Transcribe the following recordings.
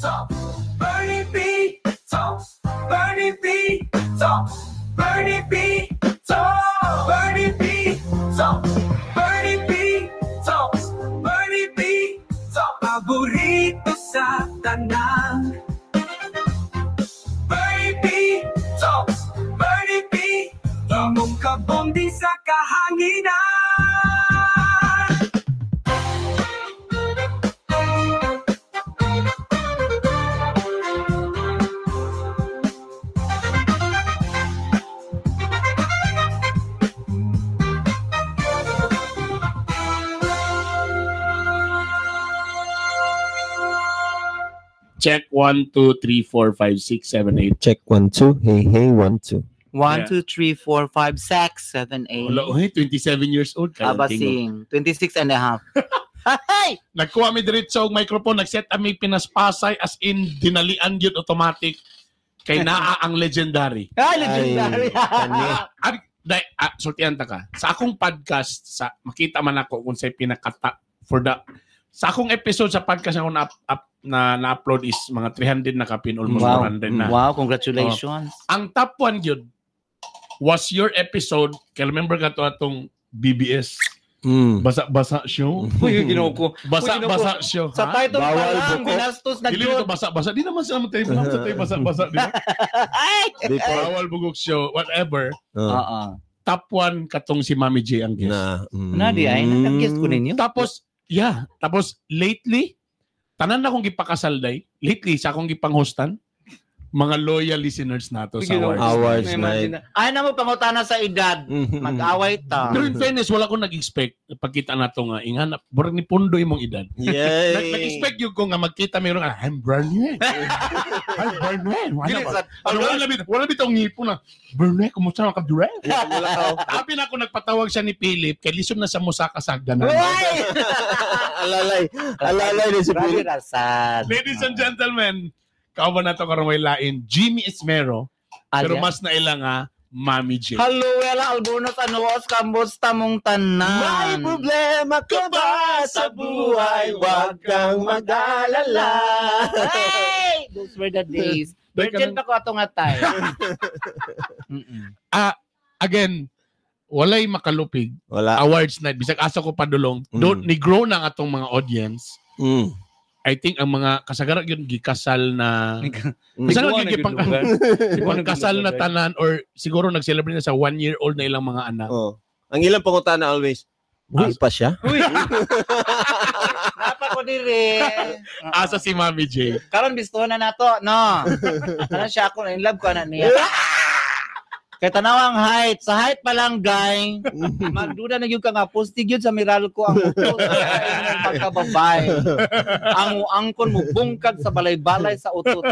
Talk. Bernie B Talks. Bernie B Talks. Bernie B Talks. Bernie B Talks. Bernie B Talks. Bernie B Talks. Paborito sa tanan. Bernie B Talks. Bernie B. Imong kabondi sa kahanginan. Check 1, 2, 3, 4, 5, 6, 7, 8. Check 1, 2. Hey, hey, 1, 2. 1, Yeah. 2, 3, 4, 5, 6, 7, 8. Wala, uy, 27 years old. Kaya tingog. Abasing. 26 and a half. Hey! Nagkuha mi diretso og microphone, nag-set ami pinaspasay as in dinalian gyud automatic kay naa ang legendary. Ay, legendary. Ay, kani. Dai, sultian ta ka. Sa akong podcast, sa makita man ako kung say pinakata for the sa akong episode sa podcast ako na up, na na-upload is mga 300 na kapin, almost 400 na. Wow, congratulations. Ang top 1 gyud was your episode, kay remember ka to atong BBS basa-basa show. Uy, ginoo ko. Basa-basa show. Sa Ha? title pa Bawal lang, buko. binastos na Dili yun. to basa-basa. Di naman sila matay sa tayo basa-basa, di ba? Ay! Before, Bawal bugok show, whatever. Oo. Top 1 katong si Mami J ang guest. Na. Na di ay, nag-guest ko ninyo. Tapos, yeah. Tapos, lately, tanan na akong gipakasal day. Lately, sa akong gipanghostan, mga loyal listeners nato sa Ginoo. awards. Awards May night. imagine. Ay na mo pangutana sa edad. Mag-away ta. Pero in fairness, wala akong nag-expect. Pagkita na to nga, inghanap, burag ni Pundo imong edad. Yay. Nag-expect yun ko nga magkita meron nga, I'm Bernie. I'm Bernie. Wala Dili ba? sa Ano, wala bitong ngipo na, Bernie, kumusta ka, Dure? Wala ka. Sabi na ako, nagpatawag siya ni Philip, kay lisod na sa musaka sagdanan. Uy! Alalay. Alalay ni si Grabe Philip. rasad. Ladies and gentlemen, kauban na to karon may lain, Jimmy Esmero, pero Alia. mas naila nga, Mami J. Hello, Wela Albonos, ano os kamusta mong tanan? May problema ka ba sa buhay? Huwag kang mag-alala. Hey! Those were the days. Dahil ka Virgin nang- pa ko ato nga tayo. Mm-mm. Again, walay makalupig. Wala. Awards night, bisag asa ko padulong, don't ni grow na ang atong mga audience. I think ang mga kasagara yun gikasal na Kasagara Iguan yun na gyud lugar. gipangkasal na tanan or siguro nag-celebrate na sa 1 year old na ilang mga anak. Oh. Ang ilang pangutana always, Buhay pa siya? Uy! Napa ko dire. Asa si Mami J. Karon bistuhan na nato, no? Ano siya ako, in love ko na niya. Kay tanaw ang height, sa height pa lang guy, magduda na gyud ka nga postig gyud sa Meralco ang utos sa imong pagkababay. Ang angkon mo bungkag sa balay-balay sa utot.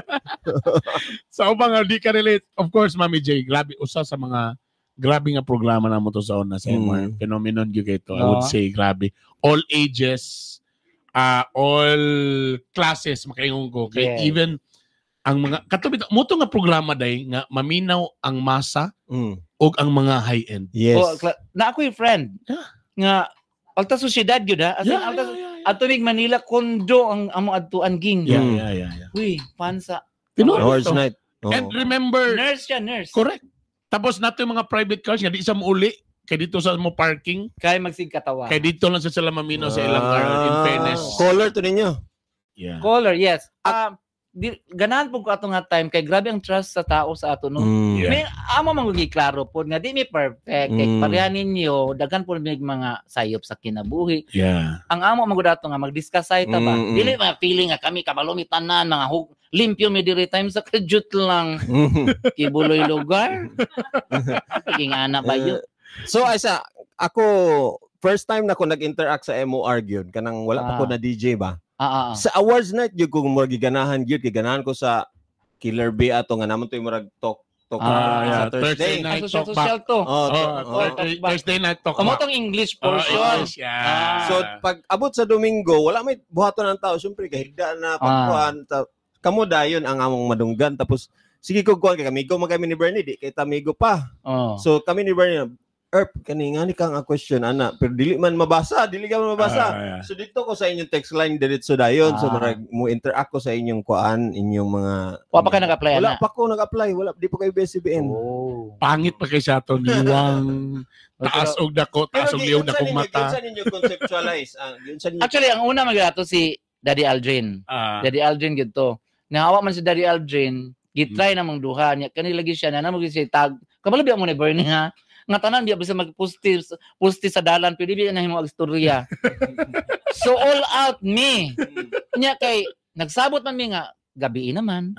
Sa ubang nga di ka relate, of course Mami J, grabe usa sa mga grabe nga programa na mo to sa una sa MR. Phenomenon gyud kay to. I would say grabe. All ages, all classes makaingon ko. Kay even ang mga katubit mo to nga programa day nga maminaw ang masa ug ang mga high end. Yes. Oh, na ako'y friend. Nga alta sosyedad gyud ha. As in, alta Ato mig Manila kondo ang among adtuan ging. Yeah. Uy, pansa. Tinuod Awards ito. night. Oo. And remember, Nurse siya, nurse. Correct. Tapos nato yung mga private cars nga di sa muuli kay dito sa mo parking, Kay magsigkatawa. kay dito lang sa sila mamino sa ilang car in fairness. Color to ninyo. Yeah. Caller, yes. Ganahan po ko ato nga time kay grabe ang trust sa tao sa ato no. Yeah. May amo man gyud klaro pod nga di mi perfect kay pareha ninyo daghan po mig mga sayop sa kinabuhi. Ang amo man gud ato nga mag-discuss ay ta ba. Dili ba feeling nga kami kabalo mi tanan mga limpyo mi diri time sa kajut lang. Kibuloy lugar. Paging ana ba yun? So ay sa ako first time na ko nag-interact sa MOR gyud kanang wala pa ko na DJ ba. Sa awards night gyud ko murag giganahan gyud kay ganahan ko sa Killer B ato nga naman to'y murag talk talk sa Thursday Thursday. night Social, talk social back. to. Oh, Oh, Thursday night talk Kamo back. tong English Oh, portion. English, yeah. So pag abot sa Domingo, wala may buhaton ng tao, syempre kahigda na pagkuan. Kamo dayon ang among madunggan tapos sige ko kuan kay kamigo man kami ni Bernie di kay tamigo pa. Oh. So kami ni Bernie Erp, kani nga ni kang ang question ana, pero dili man mabasa, dili ka man mabasa. Yeah. So dito ko sa inyong text line diretso dayon. So marag mo interact ko sa inyong kuan, inyong mga Wa pa ka nag-apply Wala pa ko nag-apply, wala di pa kayo BSCBN. Oh. Pangit pa kay siya to liwang taas og dako, taas og liw na kong mata. Giunsa ninyo conceptualize ang giunsa ninyo. Actually, ang una magyado si Daddy Aldrin. Daddy Aldrin gid to. Nahawa man si Daddy Aldrin, gitry namang duha niya. Kani lagi siya na namo siya tag. Kabalo biya mo ni Bernie ha. Nga tanan biya bisa magpusti pusti sa dalan pwede biya na himo og istorya. So all out me. Nya kay nagsabot man mi nga gabi naman.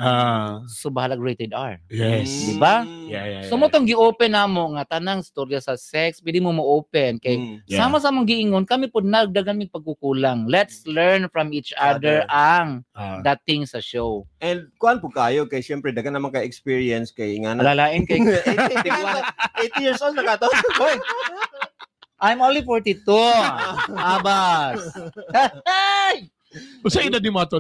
So bahalag rated R. Yes. Di ba? Yeah. So mo tong gi-open namo nga tanang storya sa sex pwede mo mo-open kay sama sa among giingon kami pud nagdagan mig pagkukulang. Let's learn from each other ang dating sa show. And kuan po kayo kay syempre daghan naman kay experience kay nga na Alalain kay 80 years old na ka to. Hoy. I'm only 42. Abas. Hey! Usa edad ni mo ato?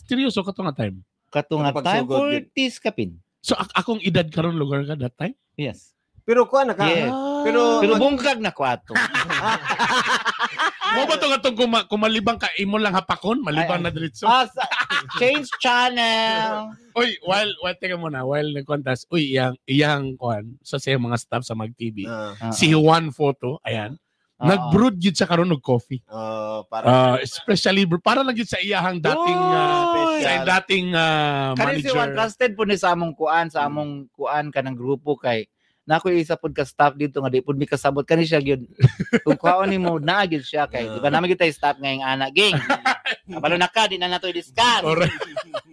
Seryoso ka to nga time? Kato nga time, 40s kapin. So akong edad karon lugar ka that time? Yes. Pero kuan na ka. Yes. Pero bungkag na ko ato. Mo ba to nga tong kumalibang ka imo lang hapakon, malibang na diretso? Change channel. Oy, while teka muna, while nagkontas, uy, iyang kuan sa siyang mga staff sa Mag TV. Si Juan Photo, ayan. Nag-brewed gyud siya karon og coffee. Para especially para lang gyud sa iyahang dating sa dating manager. Si Juan trusted po ni sa among kuan, sa among kuan kanang grupo kay na ako isa pud ka staff dito nga di pud mi kasabot kani siya gyud. Kung kuhaon nimo naa gyud siya kay di ba naman gyud tay staff ngayong ana ging. Kabalo na ka di na nato i-discuss.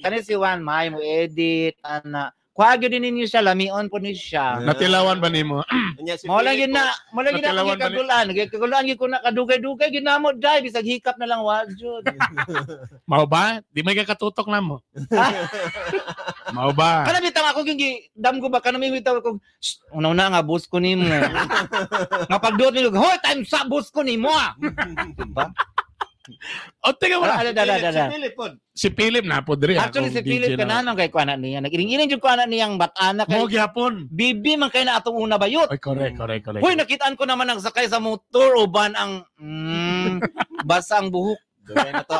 Kani si Juan may mo edit ana. Kuha gyud ninyo siya, lamion po ni siya. Natilawan ba nimo? Mo lang yun na, mo lang yun na akong kagagulan. Kagagulan gyud ko na kadugay-dugay gyud namo dai bisag hikap na lang wa jud. Mao ba? Di may kakatutok na mo. Mao ba? Kana bitaw ako gyud dam ko ba kana may bitaw ko una-una nga boss ko nimo. Nga pagduot nimo, hoy time sa boss ko nimo. Diba? O teka wala. Si Philip pod. Si Philip na pod diri. Actually si Philip kananon kay kuana niya. Nag-iring-iring jud kuana niyang bat-ana kay. Mo gyapon. Bibi man kay na atong una bayot. Ay correct. Hoy nakitaan ko naman ang sakay sa motor uban ang basa ang buhok. Dugay na to,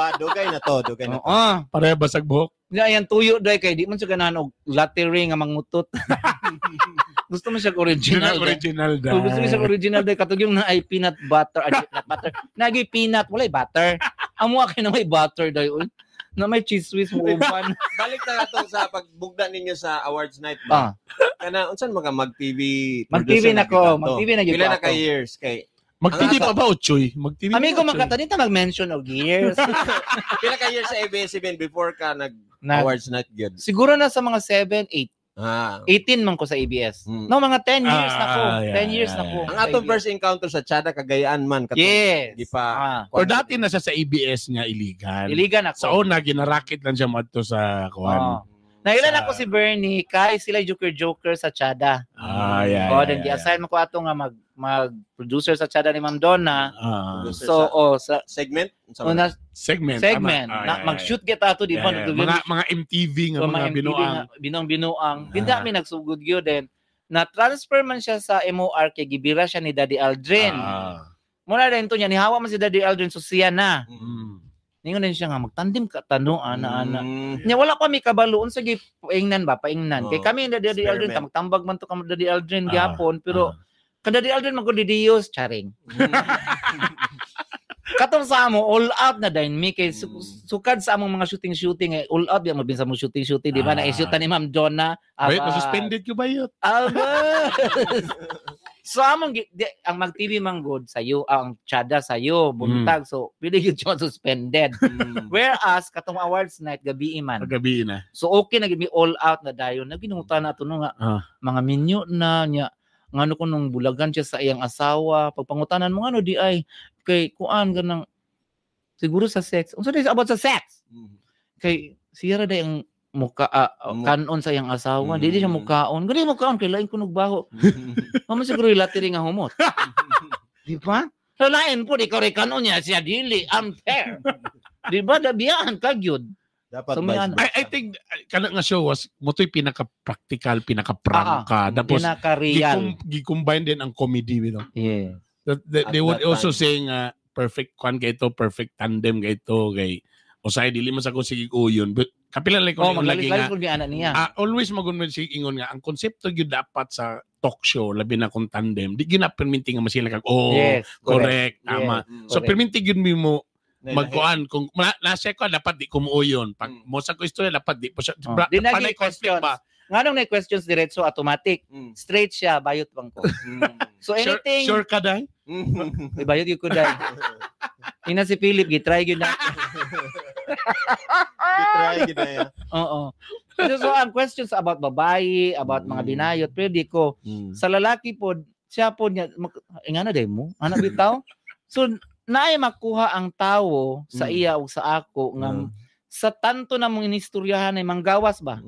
dugay na to. Pareha basag buhok. Nya ayan tuyo day kay di man siya ganahan og latte nga mangutot. Gusto mo siya original. Original da. Gusto mo siya original day katog yung na ay peanut butter, peanut butter. Nagi peanut, walay butter. Amo kay na may butter day oy. Na may cheese whiz mo uban. Balik na ato sa pagbugda ninyo sa awards night ba. Kana unsan mga mag-TV? Mag-TV na ko, mag-TV na gyud. Pila na ka years kay Mag-TV pa ba o Choy? Mag-TV. Amigo magkata dito mag-mention og years. Pila ka years sa ABS-CBN before ka nag awards night gyud? Siguro na sa mga 7, 8. 18 man ko sa ABS. No, mga 10 years na ko. 10 years na ko. Ang atong first encounter sa Chada Cagayan man katong. Yes. Di pa. Or dati na siya sa ABS niya iligan. Iligan ako. Sa una ginarakit lang siya madto sa kuan. Nailan ako si Bernie kay sila Joker sa Chada. Yeah. Then gi-assign mo ko ato nga mag-producer sa Chada ni Ma'am Donna. So sa segment? Segment. Na, mag-shoot kita ato di ba? Mga MTV nga mga binuang. Binuang. Hindi mi nagsugod gyud then na-transfer man siya sa MOR kay gibira siya ni Daddy Aldrin. Muna rin to niya nihawa man si Daddy Aldrin so siya na. Ningon din siya nga magtandim ka tanong ana. Nya wala pa mi kabalo unsa gi paingnan ba paingnan. Kay kami ni Daddy Aldrin ta magtambag man to kamo Daddy Aldrin gyapon pero kan Daddy Aldrin man gud Diyos charing. Katong sa amo all out na dayon mi kay sukad sa among mga shooting eh all out ya mabin sa mo shooting di ba na isyu ta ni Ma'am Donna. Wait, suspended ko ba yun? So among ang mag-TV man good sayo, ang Chada sayo, buntag. So pwede gyud siya suspended. Whereas katong awards night gabi man. Gabi na. So okay na gyud mi all out na dayon. Naginuta na ato no nga mga minyo na nya ngano ko nung bulagan siya sa iyang asawa. Pagpangutanan mo ngano di ay kay kuan ganang siguro sa sex. Unsa di about sa sex? Kay siya ra day ang muka kanon sa iyang asawa. Dili siya mukaon. Gani mukaon kay lain kunog baho. Mama siguro latiri nga humot. Di ba? Lain po di ka kanon niya siya dili unfair. Di ba dabiyaan ka gyud. Dapat So, vice versa. I think kana nga show was mo to'y pinaka-practical, pinaka-prangka. Tapos Pinaka-real. gi-combine din ang comedy you know. Yeah. That, they would also say nga perfect kwan kay ito, perfect tandem kay ito kay usay dili man sa ko sige uyon, but kapila lang ko Oh, lagi nga ni anak niya. Always magun sige ingon nga ang konsepto gyud dapat sa talk show labi na kung tandem di gyud na perminti nga masila kag oh yes, correct, tama. Yes, so perminti gyud mo magkuan kung nasa ko dapat di kumuuyon pag mo sa ko istorya dapat di po siya Oh. Di nagi questions. ba. Nganong na questions diretso automatic. Straight siya bayot bang ko. So anything sure ka dai? May bayot gyud ko dai. Ina si Philip gitry gyud na. Gitry gyud na ya. Oo. So ang questions about babae, about mga binayot, pwede ko. Sa lalaki pod, siya pod nga ingana day mo, anak bitaw. So naay makuha ang tawo sa iya ug sa ako nga sa tanto na mong inistoryahan ay manggawas ba?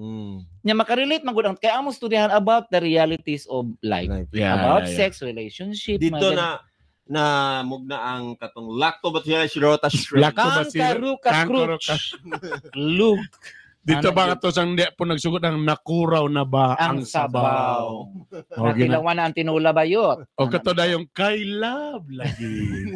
Nya makarelate man gud ang kay among istoryahan about the realities of life. Life. About sex, relationship, Dito na na mugna ang katong lactobacillus shirota shrimp. Lactobacillus. Kankaruka. Lug. Dito ba nga to sang di po nagsugod ang nakuraw na ba ang, sabaw. O, gina- Natilawan na ang tinula bayot. O kato dayong kay love lagi.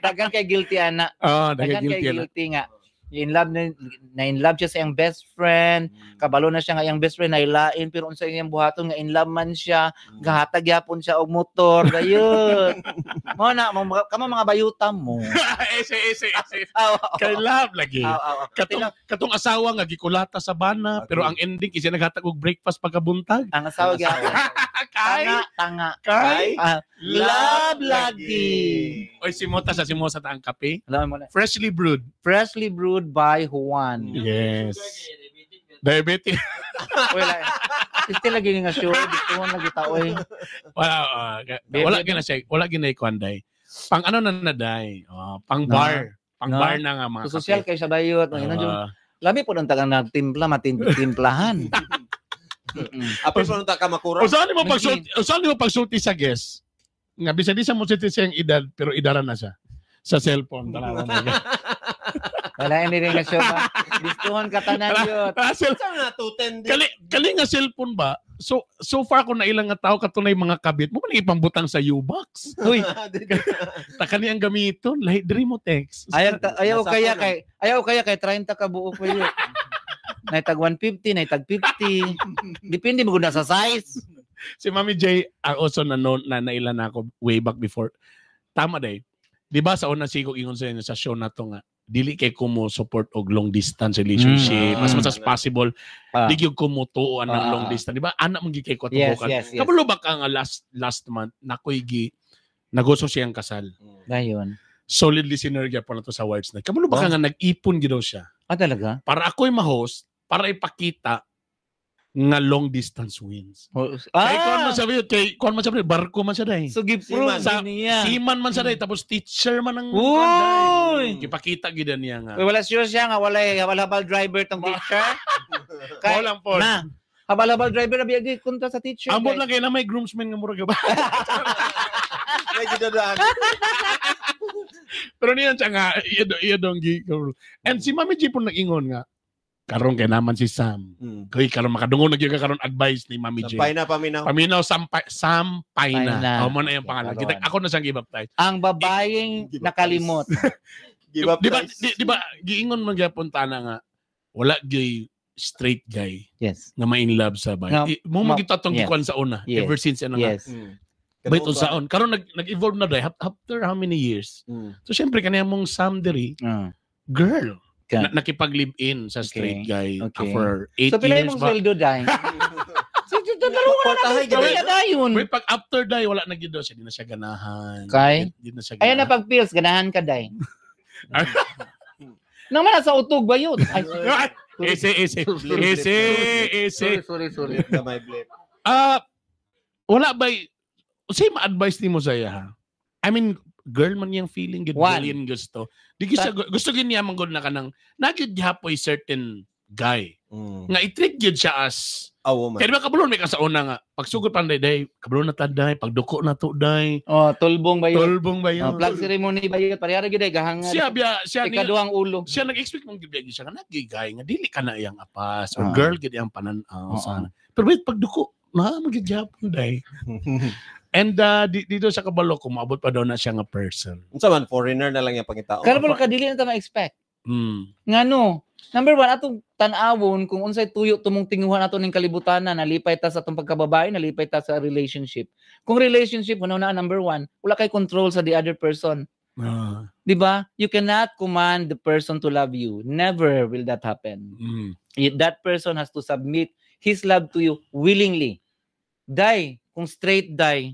Daghan kay guilty ana. Ah, Daghan kay guilty na. guilty nga. In love na, na in love siya sa iyang best friend. Kabalo na siya nga iyang best friend nailain pero unsa iyang buhaton nga in love man siya, gahatag gyapon siya og motor gayud. Mo na mo kamo mga bayutam mo. Ese ese ese. Kay love lagi. Aw, aw. Katong katong asawa nga gikulata sa bana pero ang ending kasi naghatag og breakfast pagkabuntag. Ang asawa gyapon. Kay Tanga, tanga. Kay love lagi. Oy si Mota sa si Mosa ta ang kape. Alam mo na. Freshly brewed. Freshly brewed by Juan. Yes. Diabetes. Wala. Still lagi nga show dito lagi ta oy. Wala wala gina siya, wala gina ikuan day. Pang ano na na day? Oh, pang bar. Pang No. bar na nga mga So, social kay sa bayot. Ang ina Labi po nang tagang nagtimpla, matimplahan. Apil pa nung ta ka makura. O saan mo pagsulti, o saan mo pagsulti sa guest? Nga bisan di sa mo sulti siyang edad pero idaran na siya sa cellphone. Tanawa mo. Wala ini rin nga show ba. Bistuhon ka tanan yun. Na 210 din. Kali kali nga cellphone ba? So so far kung nailang nga tao katunay mga kabit mo man ipambutang sa U-box. Uy, Ta kani ang gamiton, lahi diri mo text. Ayaw ayaw kaya kay ayaw kaya kay 30 ka buo ko yun. Naitag 150, naitag 50. Depende mo kung nasa size. Si Mami J, ang also na, no, na nailan na ako way back before. Tama day. Di ba sa una sigo ingon sa inyo sa show na to nga dili kay ko mo support og long distance relationship as much as possible di gyud ko mo tuo ang long distance, di ba? Ana man gyud kay ko tubukan. Yes. Kabalo ba ka nga last last month nakoy gi nagusto siyang kasal? Dayon. Solid listener gyapon na to sa words na. Kabalo ba ka nga nag-ipon gyud daw siya? Ah, talaga? Para ako'y ma-host, para ipakita nga long distance wins. Oh, kay kuan man siya kay kuan man siya barko man siya day. So give-prove niya. Seaman man siya day tapos teacher man ang Uy! Gipakita gyud niya nga. Uy, wala sure siya nga wala habal-habal driver tong teacher. Kay, lang po. Na. Habal-habal driver na biyag kontra sa teacher. Ambot lang kay na may groomsmen nga murag ba. May gidadaan. Pero niyan siya nga iya dong gi. And si Mami G po nag-ingon nga karon kay naman si Sam. Kay karon makadungog na gyud ka karon advice ni Mami J. Sampay na paminaw. Paminaw Sampay Sampay na. Paina. Oh, mo na yung pangalan. Kita ako na siyang gibaptize. Ang babaeng nakalimot. Di ba di ba giingon man gyapon tana nga wala gyud straight guy nga ma-in love sa bay. Mo magita tong gikuan sa una ever since ano nga. Bait unsaon karon nag-evolve na day after how many years. So syempre kaniya mong Sam diri girl na, nakipag-live-in sa straight guy for 8 So pila years imong sweldo day? So dalawa na na dayon. Wait, pag after day wala na gyud daw siya, di na siya ganahan. Kay? Di na siya Ayan na pag pills ganahan ka day. Nang man sa utog ba yun? Ay, ese ese ese ese. Sorry, sorry, sorry. Blip. Wala ba same advice nimo sa iya ha? I mean, girl man niyang feeling gud girl yan gusto. Di siya gusto gid niya man gud na kanang nagyud gihapoy certain guy. Nga i-treat gyud siya as A woman. Kaya di ba kabalo may ka sa una nga pagsugod pa day, kabalo na ta day, pagduko na to day. Oh, tulbong ba yun? Tulbong ba yun? Oh, flag ceremony ba yun? Parehara gyud ay gahangad. Siya biya siya ni Ikaduhang ulo. Siya nag-expect mong gyud siya nga nagigay nga dili ka na iyang apas or Ah. girl gyud iyang panan-aw Oo. sana. Pero wait pagduko na magyud gyapon day. And dito sa kabalo ko maabot pa daw na siya nga person. Unsa man foreigner na lang yung pangitao. Kaya ka dili na ta ma-expect. Ngano? Number one, atong tan-awon kung unsay tuyo tumong tinguhan ato ning kalibutan na nalipay ta sa atong pagkababae, nalipay ta sa relationship. Kung relationship una na number one, wala kay control sa the other person. 'Di ba? You cannot command the person to love you. Never will that happen. That person has to submit his love to you willingly. Day, kung straight day,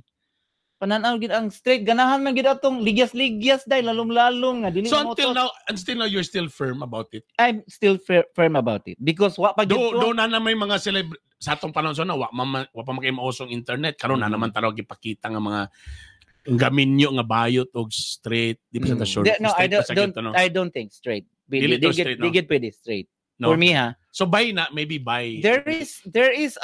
pananaw gid ang straight ganahan man gid atong ligyas-ligyas day, lalom-lalom nga dili So mo until to. now, until now you're still firm about it. I'm still firm about it because wa pa gid Do na na may mga celeb sa atong panahon so na wa wa pa makay mausong internet karon na naman taraw gipakita nga mga gaminyo nga bayot og straight di pa sa ta sure. No, I straight pa sa don't, gito, no? I don't think straight. Dili Pwede, to straight, no? di gid pwede straight. No. For me ha. So bi na maybe bi. There is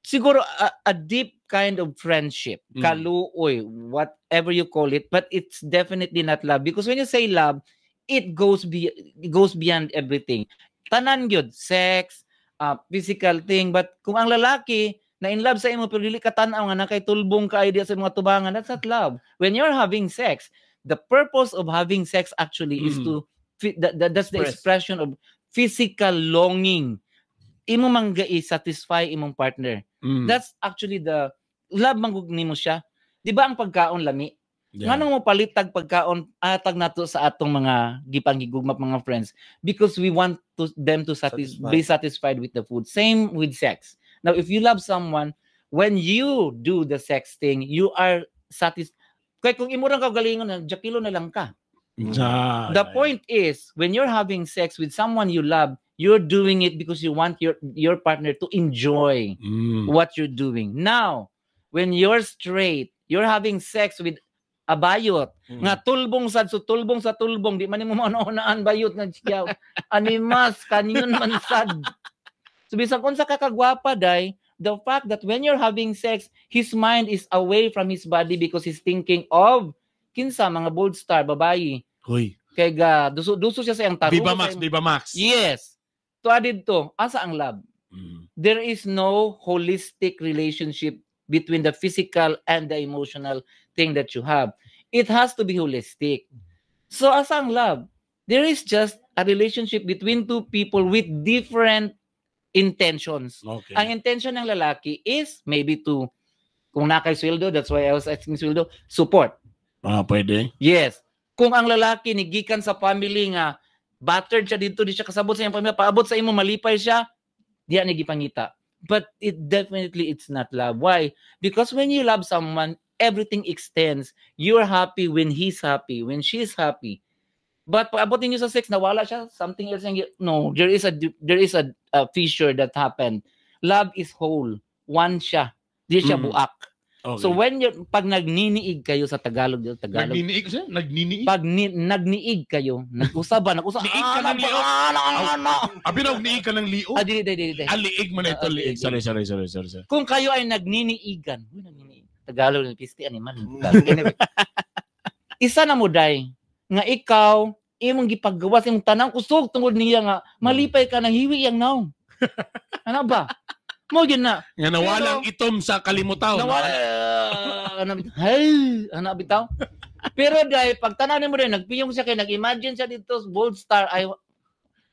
siguro a deep kind of friendship, kaluoy, whatever you call it, but it's definitely not love because when you say love, it goes beyond everything. Tanan gyud, sex, physical thing, but kung ang lalaki na in love sa imo pero dili ka tan-aw nga nakay tulbong ka idea sa mga tubangan, that's not love. When you're having sex, the purpose of having sex actually is to that's the expression of physical longing. Imo man i-satisfy imong partner. That's actually the love man gud nimo siya. Di ba ang pagkaon lami? Yeah. Nganong mo palitag pagkaon atag nato sa atong mga gipanghigugma mga friends? Because we want to them to be satisfied with the food. Same with sex. Now, if you love someone, when you do the sex thing, you are satisfied. Kaya kung imo rang kagalingon, jakilo na lang ka. The point is, when you're having sex with someone you love, you're doing it because you want your partner to enjoy what you're doing. Now, when you're straight, you're having sex with a bayot. Nga tulbong sad so tulbong sa tulbong, di man nimo mauna-unaan bayot nga siya. Animas kanyon man sad. So bisag unsa ka kagwapa day, the fact that when you're having sex, his mind is away from his body because he's thinking of kinsa mga bold star babayi. Hoy. Kay ga duso siya sa iyang tarong. Viva Max, Viva Max. Yes. To added to, asa ang love? There is no holistic relationship between the physical and the emotional thing that you have. It has to be holistic. So asa ang love? There is just a relationship between two people with different intentions. Okay. Ang intention ng lalaki is maybe to, kung na kay sweldo, that's why I was asking sweldo, support. Ah, pwede. Yes. Kung ang lalaki ni gikan sa family nga battered siya dito, di siya kasabot sa iyang pamilya, paabot sa imo malipay siya, diya ni gipangita. But it definitely it's not love. Why? Because when you love someone, everything extends. You're happy when he's happy, when she's happy. But paabot ninyo sa sex, nawala siya, something else. No, there is a fissure that happened. Love is whole. One siya. Di siya buak. Okay. So when you pag nagniniig kayo sa Tagalog, Nagniniig siya? Nagniniig? Pag nagniig kayo, nag-usab. Niig ka ng lio? Abi na, niig ka ng lio? Ah, dili. Ah, liig man ito, liig. Sorry. Kung kayo ay nagniniigan, uy, nagniniig. Tagalog, pisti, animal. Anyway. Isa na mo, day, nga ikaw, imong gipagawas, imong tanang kusog tungod niya nga, malipay ka ng hiwi yang naong. Ano ba? Mo gyud na. Nga nawalang itom sa kalimutaw. Nawala. Hey, ano bitaw? Pero dahil pag tanaw nimo rin, nagpiyong siya kay nag-imagine siya dito bold star ay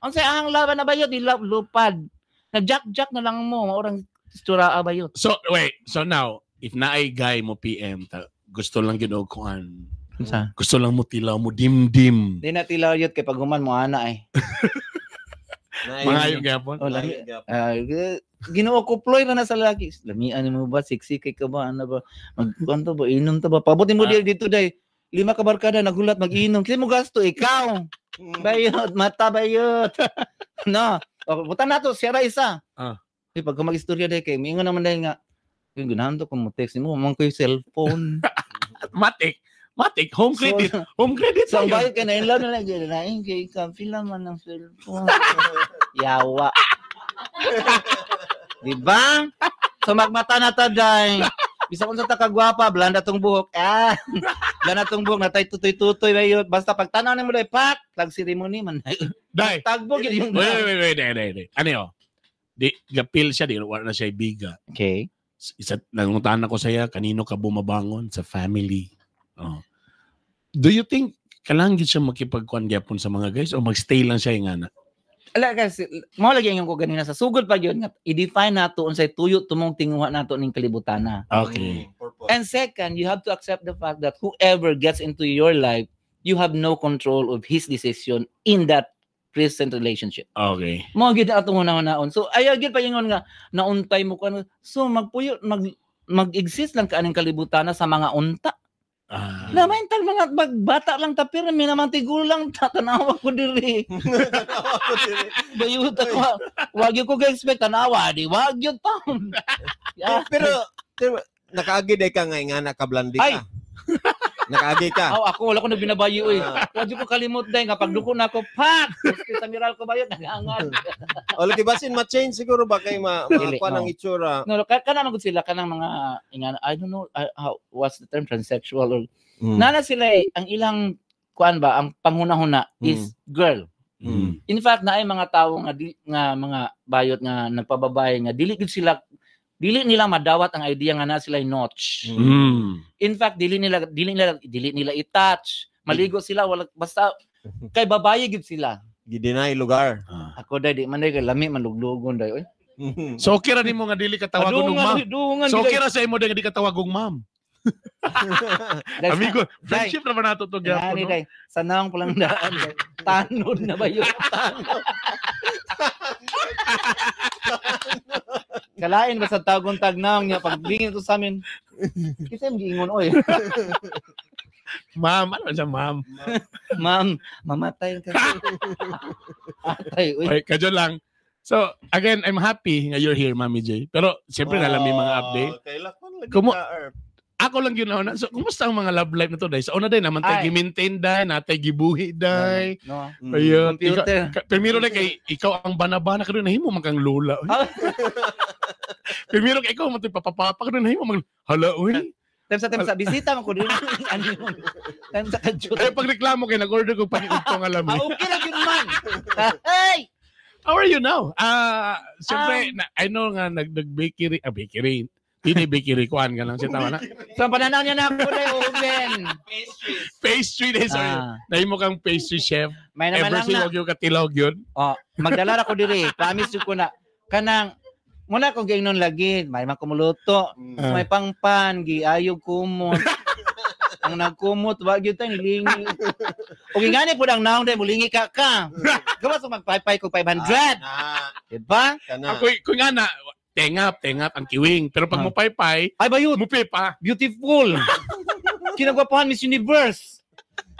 unsay ahang laban na bayot, lupad. Nag-jack-jack na lang mo, maurang istura bayot. So wait, so now if naay guy mo PM ta, gusto lang gyud og kuan. Unsa? Gusto lang mo tilaw mo dimdim. Di na tilaw yot kay pag human mo ana ay. Mga yung gapon. Oh, lami. Ginoo ko ploy na sa lalaki. Lamian mo ba sexy kay ka ba ano ba? Magkuan ba inom ta ba? Pabuti mo dito day. 5 ka barkada nagulat mag-inom. Kasi mo gasto ikaw. Bayot, mata bayot. No. O, butan nato siya ra isa. Eh, pag mag-istorya day kay miingon naman day nga yung ganahan to kung mo text nimo man ko yung cellphone. Matik. Matik, home credit. So, home credit. So, bayot kay na in love na lang gyud na kay ka pila man ang cellphone. Yawa. Di ba? So magmata na ta day. Bisan unsa ta kagwapa, blanda tong buhok. Ah. Blanda tong buhok natay tutoy-tutoy bayot. Basta pag tanaw nimo day pak, tag ceremony man. Day. Tagbo gyud yung Wait, wait, wait, wait, wait, wait. Ano yun? Di, gapil siya, di, wala na siya ibiga. Okay. Isa, nanguntahan ako saya, kanino ka bumabangon? Sa family. Oh. Do you think, kailangan gid siya makipagkuan gyapon sa mga guys o magstay lang siya yung ana? Ala kasi mao lagi ang ko ganina sa sugod pa gyud nga i-define nato unsay tuyo tumong tinguha nato ning kalibutana. Okay. And second, you have to accept the fact that whoever gets into your life, you have no control of his decision in that present relationship. Okay. Mao gyud atong hunahon. So ayaw gyud paingon nga nauntay mo kuno. So magpuyo mag-exist lang ka aning kalibutana sa mga unta. Ah. Na may tag mga magbata lang ta pero may naman tigulang ta tanawa ko diri. Bayot ako. Wag yun ko ga-expect tanawa di wag yun taon. Yeah. Pero nakaagi day ka nga nga nakablandi Ay! ka. Nakaagi ka. Aw, ako wala ko na binabayo oy. Wag yun ko kalimot day nga pagduko na ako pak. Gusto sa miral ko bayot nagangad. O lagi basin ma-change siguro ba kay Dili, makuha no. ng itsura. No, kana man gud sila kanang mga ingana I don't know how what's the term transsexual or nana sila eh, ang ilang kuan ba ang panghuna-huna is girl. Mm. In fact, naay mga tawo nga nga mga bayot nga nagpababae nga dili gud sila dili nila madawat ang idea nga na sila notch. Mm. In fact, dili nila i-touch. Maligo sila wala basta kay babae gud sila. Gideny lugar. Ah. Ako day di man day kay lami man luglugon day oy. So okay ra nimo nga dili ka tawagon og ma'am. Dungan, So okay ra sa imo nga di ka tawagong ma'am. Amigo, friendship na ba nato to gyapon? Gani No? day. Sa naong palang daan day. Tanod na ba yun? Tanod. Kalain ba sa tagong tagnaong niya paglingin to sa amin. Kasi ang giingon oy. Ma'am, ano siya ma'am? Ma'am, mamatay ka. Atay, uy. Okay, kadyo lang. So, again, I'm happy nga you're here, Mami J. Pero, siyempre, nalam may mga update. Kailak man lagi ka, Erp. Ako lang yun na. So, kumusta ang mga love life na to, day? Sa una, day, naman tayo Ay. gi-maintain, day. Natay gibuhi, day. No. Ayun. Computer. Ikaw, primero na kay, ikaw ang banabana ka doon, nahimo man kang lola. Uy. Ah. Primero kay ikaw, matoy papapapa ka doon, nahimo man. Hala, uy. Time sa bisita man ko din. Ano yun? Time sa kadyot. Ay, pagreklamo kay, nag-order ko pag-utong alam. Ah, Eh. okay lang yun man. Hey! How are you now? Siyempre, I know nga, nag-bakery, bakery. Hindi bakery, kuan ka lang siya, tama na. So, ang pananaw niya na ako na oven. Pastry day, sorry. Ah, Nahimo kang pastry chef. may naman Ever lang since na. wag yung katilog yun. Oh, magdala ra ko diri. Promise ko na. Kanang muna kong giingnon lagi, may man kumuluto, may pangpan, giayog kumot. Ang nagkumot, wag yun tayo, nilingi. O gingani po ang naong dahil, mulingi ka ka. Gawas mo magpaypay ko 500. Ah, Diba? kana. Ako, kung nga na, tengap, tengap ang kiwing. Pero pag mupaypay, Ay bayot, mupi pa. beautiful. Kinagwapahan Miss Universe.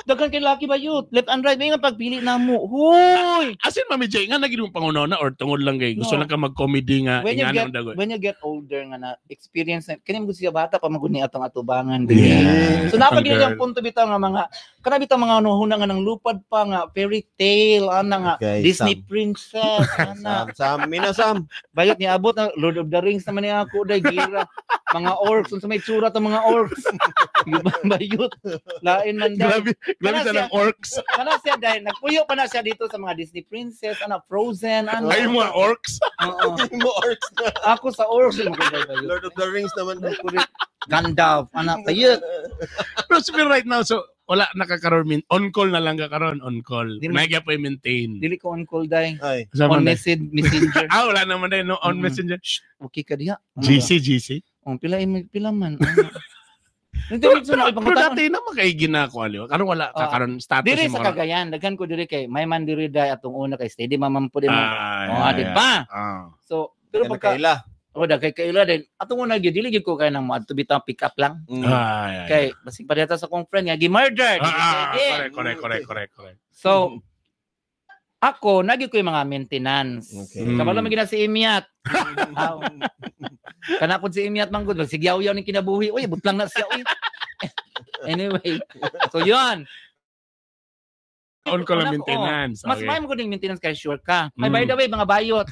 Daghan kay lucky bayot, left and right, may nga pagpili na mo. Hoy! As in, Mami J, nga naging mong pangunaw na or tungod lang kay gusto No. lang ka mag-comedy nga, When you ingana get ang dagoy. when you get older nga na experience na kani mo siya bata pa maguni atong atubangan. Yeah. So napagid Ang girl. ang punto bitaw nga mga kana bitaw mga nuhuna nga nang lupad pa nga fairy tale ana nga Okay, Disney Sam. princess ana Sam, Sam, mina Sam. bayot ni abot na Lord of the Rings naman ni ako day gira mga orcs unsa may tsura ta mga orcs bayot lain man day Grabe, grabe Kana sa siya. ng orcs. kana siya dahil nagpuyo pa na siya dito sa mga Disney princess ana Frozen ana Ay, mga orcs. Oo. Mo orcs na. Ako sa orcs mo kay bayot Lord of the Rings naman. Gandalf ana bayot Pero sabi right now, so, wala nakakaroon, on call na lang ka karon, on call. Nagya pa maintain. Dili ko on call day. Ay. Sama On na. message messenger. Ah, wala naman din, no? On Mm. messenger. Okay ka diha. GC, GC. Oh, pila pila man. Pero, Pero dati naman kay ginako, aliw. Karon wala ka Ah. karon status Diri mo sa karon. Cagayan, daghan ko diri kay may man diri day atong una kay steady mamam po din. Ah, Oh, yeah, di yeah. ba? Ah. So, pero Pero pagka kaila. oh, daghay kaila din. Atong una gyud dili gyud ko kay nang moadto bitang pick up lang. Mm. Ah, yeah, yeah. Kay basig pa sa akong friend nga gi-murder. Ah, ah, Dili. correct, correct, correct, correct, correct. So, ako nagi ko yung mga maintenance. Okay. Mm. Kabalo man gina si Imiat. Aw. Kana pud si Imiat man gud, sigyaw-yaw ning kinabuhi. Uy, butlang na siya uy. Anyway, so yun. On ko lang maintenance. Mas may mo ko ding maintenance kay sure ka. Ay, by the way, mga bayot.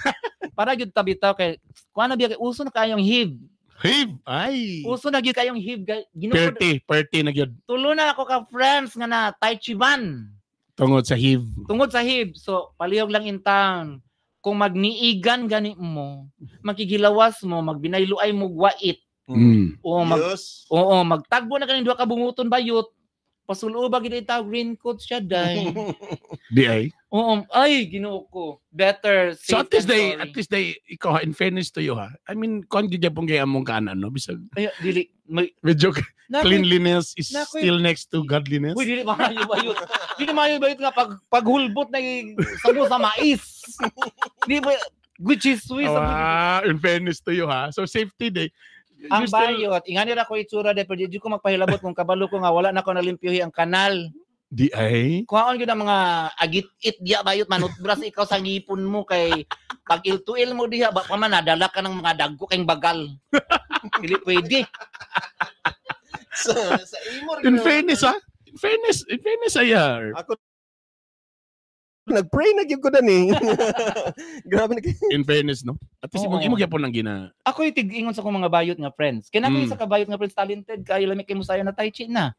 Para gyud tabitaw kay kuan na biya kay uso na kayong HIV. HIV. Ay. Uso na gyud kayong HIV. Ginoo 30 na gyud. Tulo na ako ka friends nga na Tai Chi Ban. Tungod sa HIV. Tungod sa HIV. So, palihog lang in town. Kung magniigan gani mo, makigilawas mo, magbinayluay mo wait. O mag yes. Oo, magtagbo na kaning duha ka bunguton bayot. Pasulo ba gid itaw green coat siya day. Di ay. Oo, ay Ginoo ko. Better safe. So at least they ikaw in fairness to you ha. I mean, kon gyud gyapon kay among kanan no bisag. Ay dili may medyo cleanliness is still next to godliness. Uy, dili maayo bayot. Dili maayo bayot nga pag paghulbot na samo sa mais. Di ba which is Swiss. Ah, in fairness to you ha. So safety day. Ang bayot, ingani ra ko itsura de pero di ko magpahilabot kung kabalo ko nga wala na ko nalimpyuhi ang kanal. Di ay kuhaon gyud ang mga agit-it diya bayot manutbras ikaw sa ngipon mo kay pag iltuil mo diha ba pa man nadala ka ng mga dagko kay bagal. Dili pwede. Sa imo in fairness ha. In fairness ayar. Ako nagpray na gyud ko dani. Grabe na. In fairness no. At least imo gyapon ang gina. Ako tig-ingon sa akong mga bayot nga friends. Kay nako isa ka bayot nga friends talented kayo lami kay musayo na tai chi na.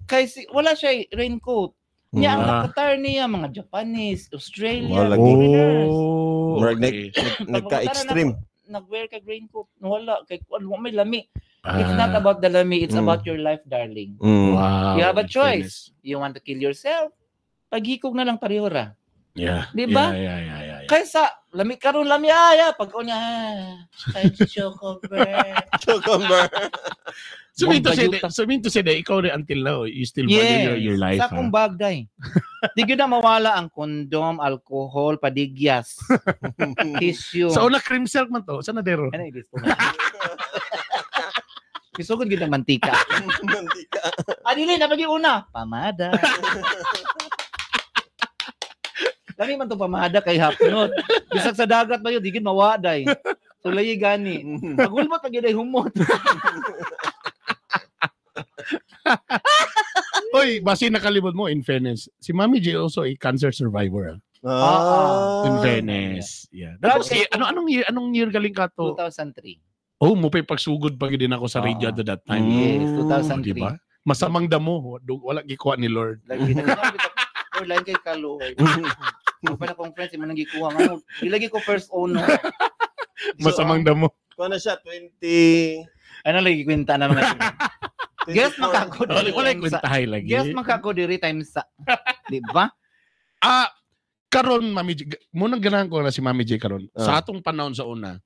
Kay si, wala siya raincoat. Niya ang nakatar niya mga Japanese, Australian, foreigners. Oh, okay. Nagka-extreme. Nag-wear ka raincoat, wala kay may lami. It's not about the lami, it's about your life, darling. Wow. You have a choice. You want to kill yourself? Paghikog na lang pareho ra. Yeah. Di ba? Yeah. Kaysa lami karon lami aya pag unya chocobar. Chocobar. So mean to say that ikaw rin until now you still value your life. Sa akong bag day. Di gyud na mawala ang kondom, alcohol, padigyas, tissue. Sa una cream silk man to, sa nadero. Ano ibig ko? Isugod gyud ang mantika. Mantika. Adili na pagi una, pamada. Lami man to pamada kay hapnot. Bisag sa dagat ba yun, di gid mawaday. Sulay gani. Pagulmot pag yun ay humot. Oy, basi nakalimot mo, in fairness. Si Mami J also a cancer survivor. In fairness. Yeah. Tapos, anong year galing ka to? 2003. Oh, mo pa'y pagsugod pa din ako sa radio at that time. Yes, 2003. Diba? Masamang damo. Wala gikuha ni Lord. Lagi or lain kay Kaloy. Ako pa na kong friends, mo nang gikuha nga. Ilagi ko first owner. Masamang damo. Kuha na siya, 20... Ano lagi kwenta na mga guess makako diri. Wala kwentahay lagi. Guess makako diri times sa. Di ba? Karon Mami J, munang ganahan ko na si Mami J karon. Sa atong panahon sa una,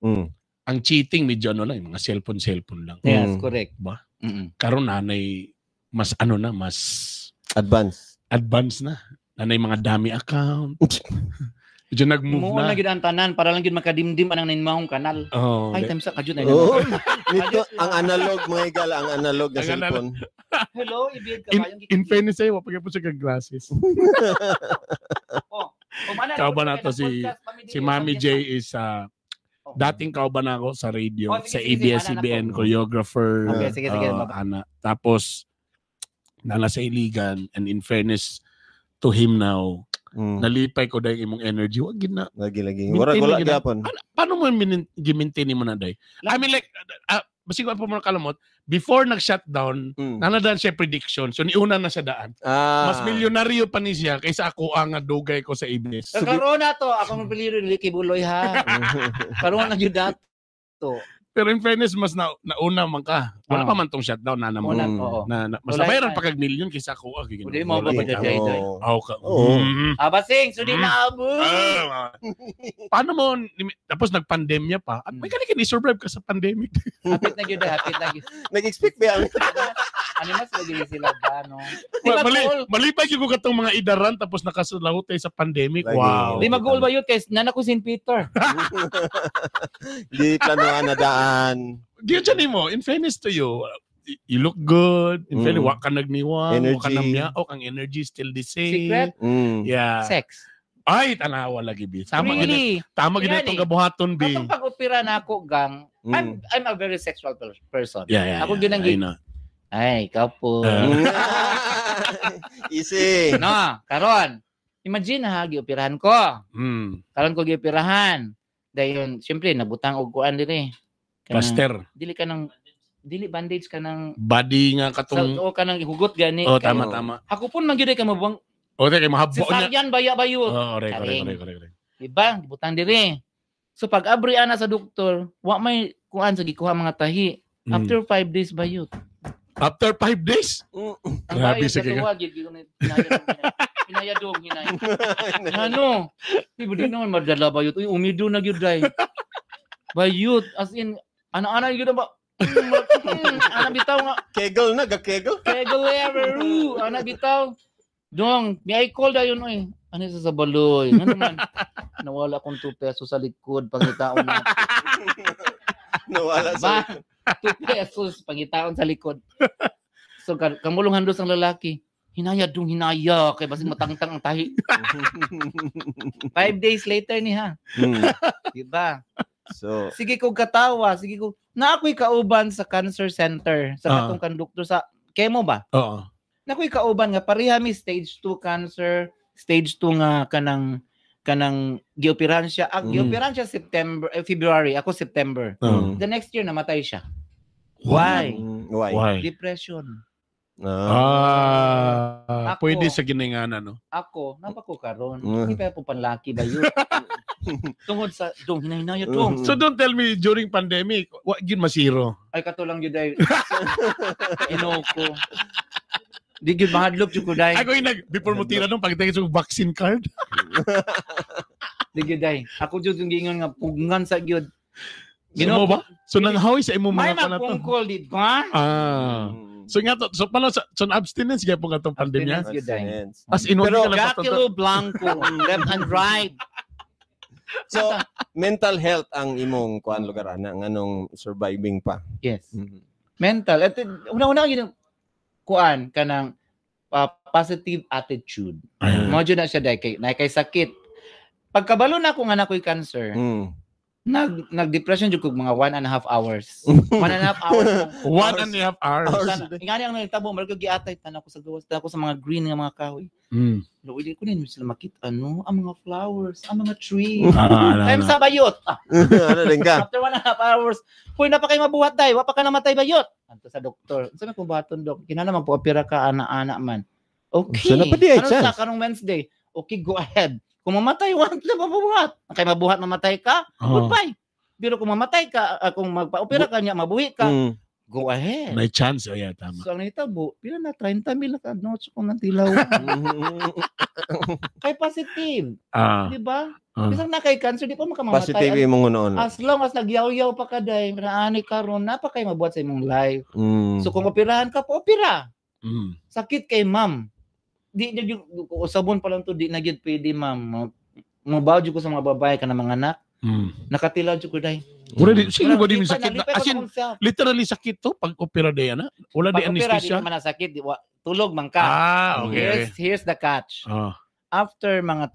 ang cheating medyo ano lang, mga cellphone lang. Yes, correct. Ba? Karon nanay mas ano na, mas advance. Advance na. Nanay mga dami account. Medyo nag-move na. Na gid ang tanan para lang gid makadimdim anang ninmahong kanal. Oh, ay time sa kajud na. Oh, nito ang analog mga higala, ang analog na cellphone. Hello, ibig ka ba yung in fairness ay wa pa gyud siya glasses. Oh, kauban na to si Mami J is dating kauban na ako sa radio, oh, sige, sa ABS-CBN choreographer. Okay, sige. Ana. Tapos nana sa Iligan, and in fairness to him now, nalipay ko dahil imong energy. Wag gina. Lagi. Wala gyapon. Paano mo gi-maintain mo na day? I mean like basig pa mo nakalamot, before nag-shutdown, nanadaan siya prediction. So niuna na sa daan. Mas milyonaryo pa ni siya kaysa ako ang dugay ko sa ABS. So, karon na to, akong mapiliro dili kay Buloy ha. Karon na gyud to. Pero in fairness, mas nauna man ka. Wala pa man tong shutdown na naman. Na, mas nabayaran pa kag million kaysa ako. Hindi mo ba ba Oo. Basing, so di na abo. Paano mo, tapos nagpandemya pa, at may kanikin, i-survive ka sa pandemic. Hapit na yun, hapit na yun. Nag-expect ba ang? Ano mas lagi sila ba, no? Malipay yung katong mga idaran tapos nakasulawot tayo sa pandemic. Wow. Di mag-goal ba yun? Kaya nana ko St. Peter. Di planuan na daan. Diyan siya mo, in fairness to you, you look good. In fairness, wa ka nagniwang, wa ka namyaok, ang energy still the same. Secret? Yeah. Sex. Ay, tanawa lagi, bi. Tama really? Tama gina itong gabuhaton, bi. Katong pag-opera na ako, gang, I'm a very sexual person. Yeah. Ako yun ang Ay, ikaw po. Easy. No, karon. Imagine ha, gioperahan ko. Karon ko gioperahan. Dayon, syempre nabutang og kuan diri. Plaster. Dili ka ng dili bandage ka ng body nga katong o ka ng hugot gani. Oh, tama tama. Ako pun man gyud ka mabuang. O kay mahabo niya. Cesarean baya bayo. Oh, correct. Diba? Butang diri. So pag abri ana sa doktor, wa may kuan sa gikuha mga tahi. After 5 days bayot. After 5 days? Grabe sa kaya. Hinayadong, hinayadong. Ano? Di ba di naman madala bayot? Uy, umido na gyud day. Bayot as in ana-ana gyud ba? Ana bitaw nga. Kegel na, ga-kegel. Kegel ever. Ana bitaw. Dong, may I call dayon oy. Ano sa baloy? Ano man? Nawala akong 2 pesos sa likod pangitaon na. Nawala sa likod. 2 pesos pangitaon sa likod. So kamulong handos ang lalaki. Hinaya dong hinaya kay basig matangtang ang tahi. 5 days later ni ha. Diba? So sige ko katawa, sige ko na ako'y kauban sa cancer center sa katong konduktor sa chemo ba? Oo. Na ako'y kauban nga pareha mi stage 2 cancer, stage 2 nga kanang gioperahan siya. Gioperahan siya September, February, ako September. The next year namatay siya. Why? Why? Depression. Ako, pwede sa giningana, no? Ako, napako karon. Hindi pa po panlaki ba yun? Tungod sa dong hinahinaya dong. So don't tell me during pandemic, wa gyud masiro. Ay kato lang gyud ay. Ginoo ko. Di gyud mahadlok jud ko day. Ako yung nag before mo tira nung pagdating sa vaccine card. Di gyud day. Ako jud yung giingon nga pugngan sa gyud. Ginoo ba? So nanghawi sa imong mga kanato. May magpungkol di ba? Ah. So nga to, so pala sa so abstinence gyapon katong pandemya. As in pero Jaculo Blanco left and right. So mental health ang imong kuan lugar ana nganong surviving pa. Yes. Mm-hmm. Mental. At una-una yun kuan kanang positive attitude. Mo jud na siya dai kay na kay sakit. Pagkabalo na ako nga na ako'y cancer. Nag-depression jud kog mga 1.5 hours. 1.5 hours. 1.5 hours. Ingani ang nagtabo, marag giatay tan ako sa gawas, tan ako sa mga green nga mga kahoy. Luwi ko din sila makita ano, ang mga flowers, ang mga trees. Time sa bayot. Ano din ka? After 1.5 hours, huy na pa kay mabuhat day, wa pa ka namatay bayot. Anto sa doktor. Unsa man kung buhaton dok? Kinahanglan man po-opera ka ana-ana man. Okay. So, na pa di ay chance. Sa karong Wednesday? Okay, go ahead. Kung mamatay, want na mabuhat. Kay mabuhat, mamatay ka, goodbye. Pero kung mamatay ka, kung magpa-opera ka niya, mabuhi ka, go ahead. May chance, oh yeah, tama. So, ang nahitabo, pila na, 30 mil na ka-notes kung nantilaw. Kay positive. Diba? Bisang na kay cancer, di pa makamamatay. Positive imong noon. As long as nagyaw-yaw pa ka day, naani ka ron, napakay mabuhat sa imong life. So, kung operahan ka, pa-opera. Sakit kay ma'am. Di na gyud usabon pa lang to, di na gyud pwede ma'am. Mobaw jud ko sa mga babae ka na mga anak. Nakatilaw jud ko day. Wala di sino ba di sakit na? As in, literally sakit to pag opera day ana. Wala di anesthesia. Pag opera di man sakit, di, tulog man ka. Okay. Here's the catch. After mga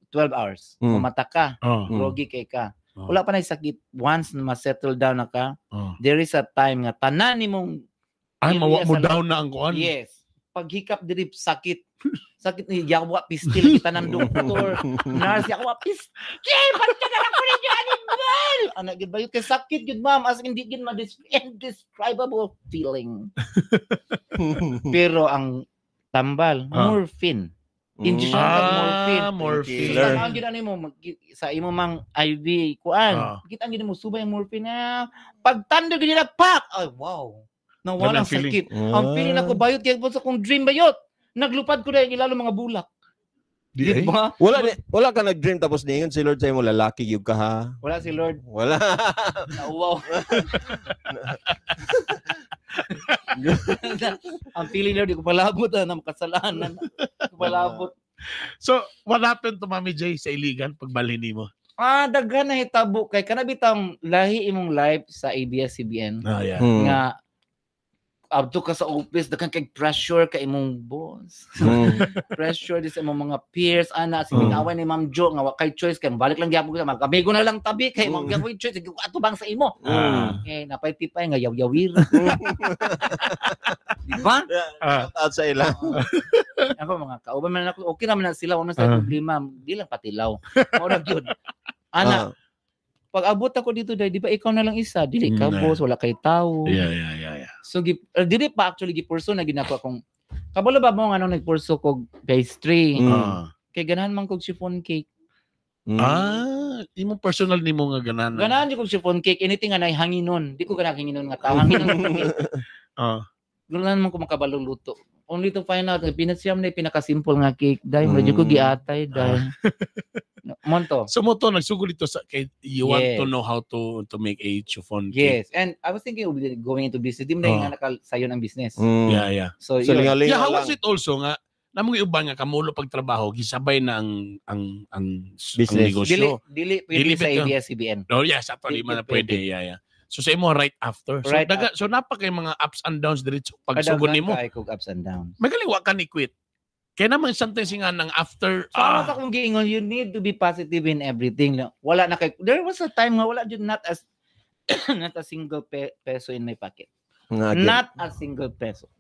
12 hours, kumata ka, groggy kay ka. Wala pa na sakit. Once na ma-settle down na ka, there is a time nga tanan nimong ay mawa mo down na ang kuan. Yes. Paghikap diri sakit. Sakit ni yawa pistil kita ng doktor. Nurse yawa pistil. Basta na lang ko ninyo animal. Ana gid ba yun kay sakit gid ma'am, as hindi gid ma indescribable feeling. Pero ang tambal morphine. Injection kag morphine. Morphine. So, ang gid ani mo sa imo mang IV kuan. Kita gid mo subay ang morphine na. Pagtando gid na pak. Ay wow. Nawala ang sakit. Ang feeling ako bayot kaya po sa kong dream bayot. Naglupad ko na yung ilalo mga bulak. Di ba? Wala ka nag-dream tapos niingon si Lord sa imo lalaki gyud ka ha. Wala si Lord. Wala. Nauwaw. Ang feeling Lord di ko palabot na makasalanan. Di ko palabot. So, what happened to Mami J sa Iligan pagbalhin nimo? Daghan na hitabo kay kanabitang lahi imong life sa ABS-CBN. Yeah. Nga abto ka sa office, daghan kay pressure kay imong boss. Pressure di sa imong mga peers, ana sige away ni Ma'am Jo nga wa kay choice kay balik lang gyapon ko mag-amigo na lang tabi kay mo gyapon choice ato bang sa imo. Okay, napay tipay nga yaw-yawir. Di ba? Shout out sa ila. Ako mga kauban man ako, okay naman na sila, wala sa problema, di lang patilaw. Mao ra gyud. Ana, pag abot ako dito dai, di ba ikaw na lang isa, dili ka boss, wala kay tao. Yeah. So dili pa actually gipurso na ginako akong kabalo ba mo nga nung nagpurso kog pastry. Kay ganahan man kog chiffon cake. Imong personal nimo nga ganahan. Ganahan jud kog chiffon cake, anything nga nay hanginon. Di ko ganahan hanginon nga tao, hanginon. Ganahan man ko makabalong luto. Only to find out pinatsiyam na pinaka-simple nga cake. Dai mo jud ko giatay dai. Monto. So mo to nagsugod dito sa kay you want to know how to make a chiffon cake. Yes, and I was thinking of going into business. Di mo na nga nakasayon ang business. Yeah. So, so lingalinga yeah, how was it also nga namong uban nga kamulo pagtrabaho gisabay na ang business. Ang negosyo. Dili pwede sa ABS-CBN. Oh yes, actually man na pwede. Yeah. So sa imo right after. So right daga, after. So napa kay mga ups and downs diretso pagsugod nimo. Kay kog ups and downs. Magaling wa ka ni quit. Kaya naman sometimes nga nang after so, ano sa akong giingon, you need to be positive in everything. Wala na kay there was a time nga wala jud not as not a single peso in my pocket. Not a single peso.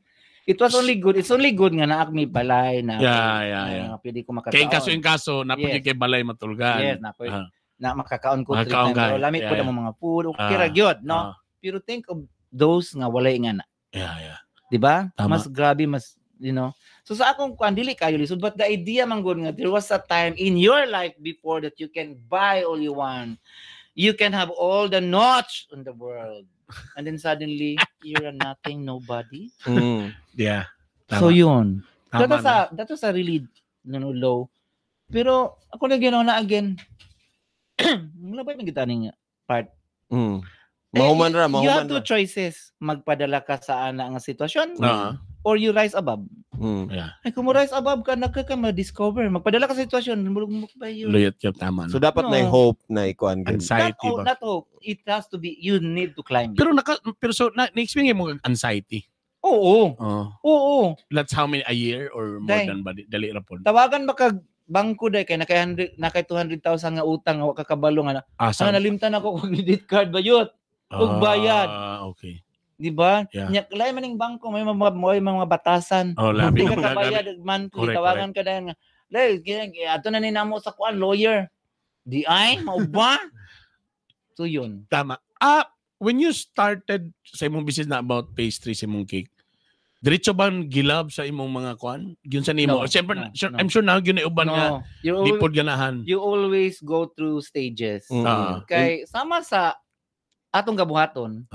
It was only good. It's only good nga naak mi balay na. Yeah. Pwede ko makakaon. Kay kaso in kaso kay balay matulgan. Yes, na na makakaon ko three times. Lami po na mga food. Okay ra gyud, no? Pero think of those nga walay nga na. Yeah. Di ba? Mas grabe, mas you know. So sa akong kuan dili kayo lisod, but the idea man gud nga there was a time in your life before that you can buy all you want. You can have all the notch in the world. And then suddenly you're a nothing, nobody. Yeah. Tama. So yun. That was a really low. Pero ako na ginawa na again. Wala ba yung kita ning part? Mahuman ra. You have two choices. Magpadala ka sa ana nga sitwasyon or you rise above. Yeah. Ay, kung mo rise above ka, nagka ma-discover. Magpadala ka sa sitwasyon, mulog ba yun? Luyot yun, tama. No? So dapat na hope na ikuan. Anxiety ba? Not hope. It has to be, you need to climb it. Pero so, na-experience mo anxiety? Oo. Oo. That's how many a year or more than ba? Dali ra po. Tawagan ba kag bangko day kay nakay 200,000 nga utang nga wa ka kabalo nga nalimtan ako og credit card bayot og bayad. Okay. Di ba? Yeah. Nya lahi man ning bangko may mga batasan. Oh, labi ka kabayad monthly, tawagan ka dayon nga. Lay, ato na ni namo sa kuan lawyer. Di ay mao ba? So yun. Tama. When you started sa imong business na about pastry sa imong cake, diretso ba gilab sa imong mga kuan? Gyun sa nimo. No, siyempre, no. I'm sure na gyun uban nga di pod ganahan. You always go through stages. Kay sama sa atong gabuhaton.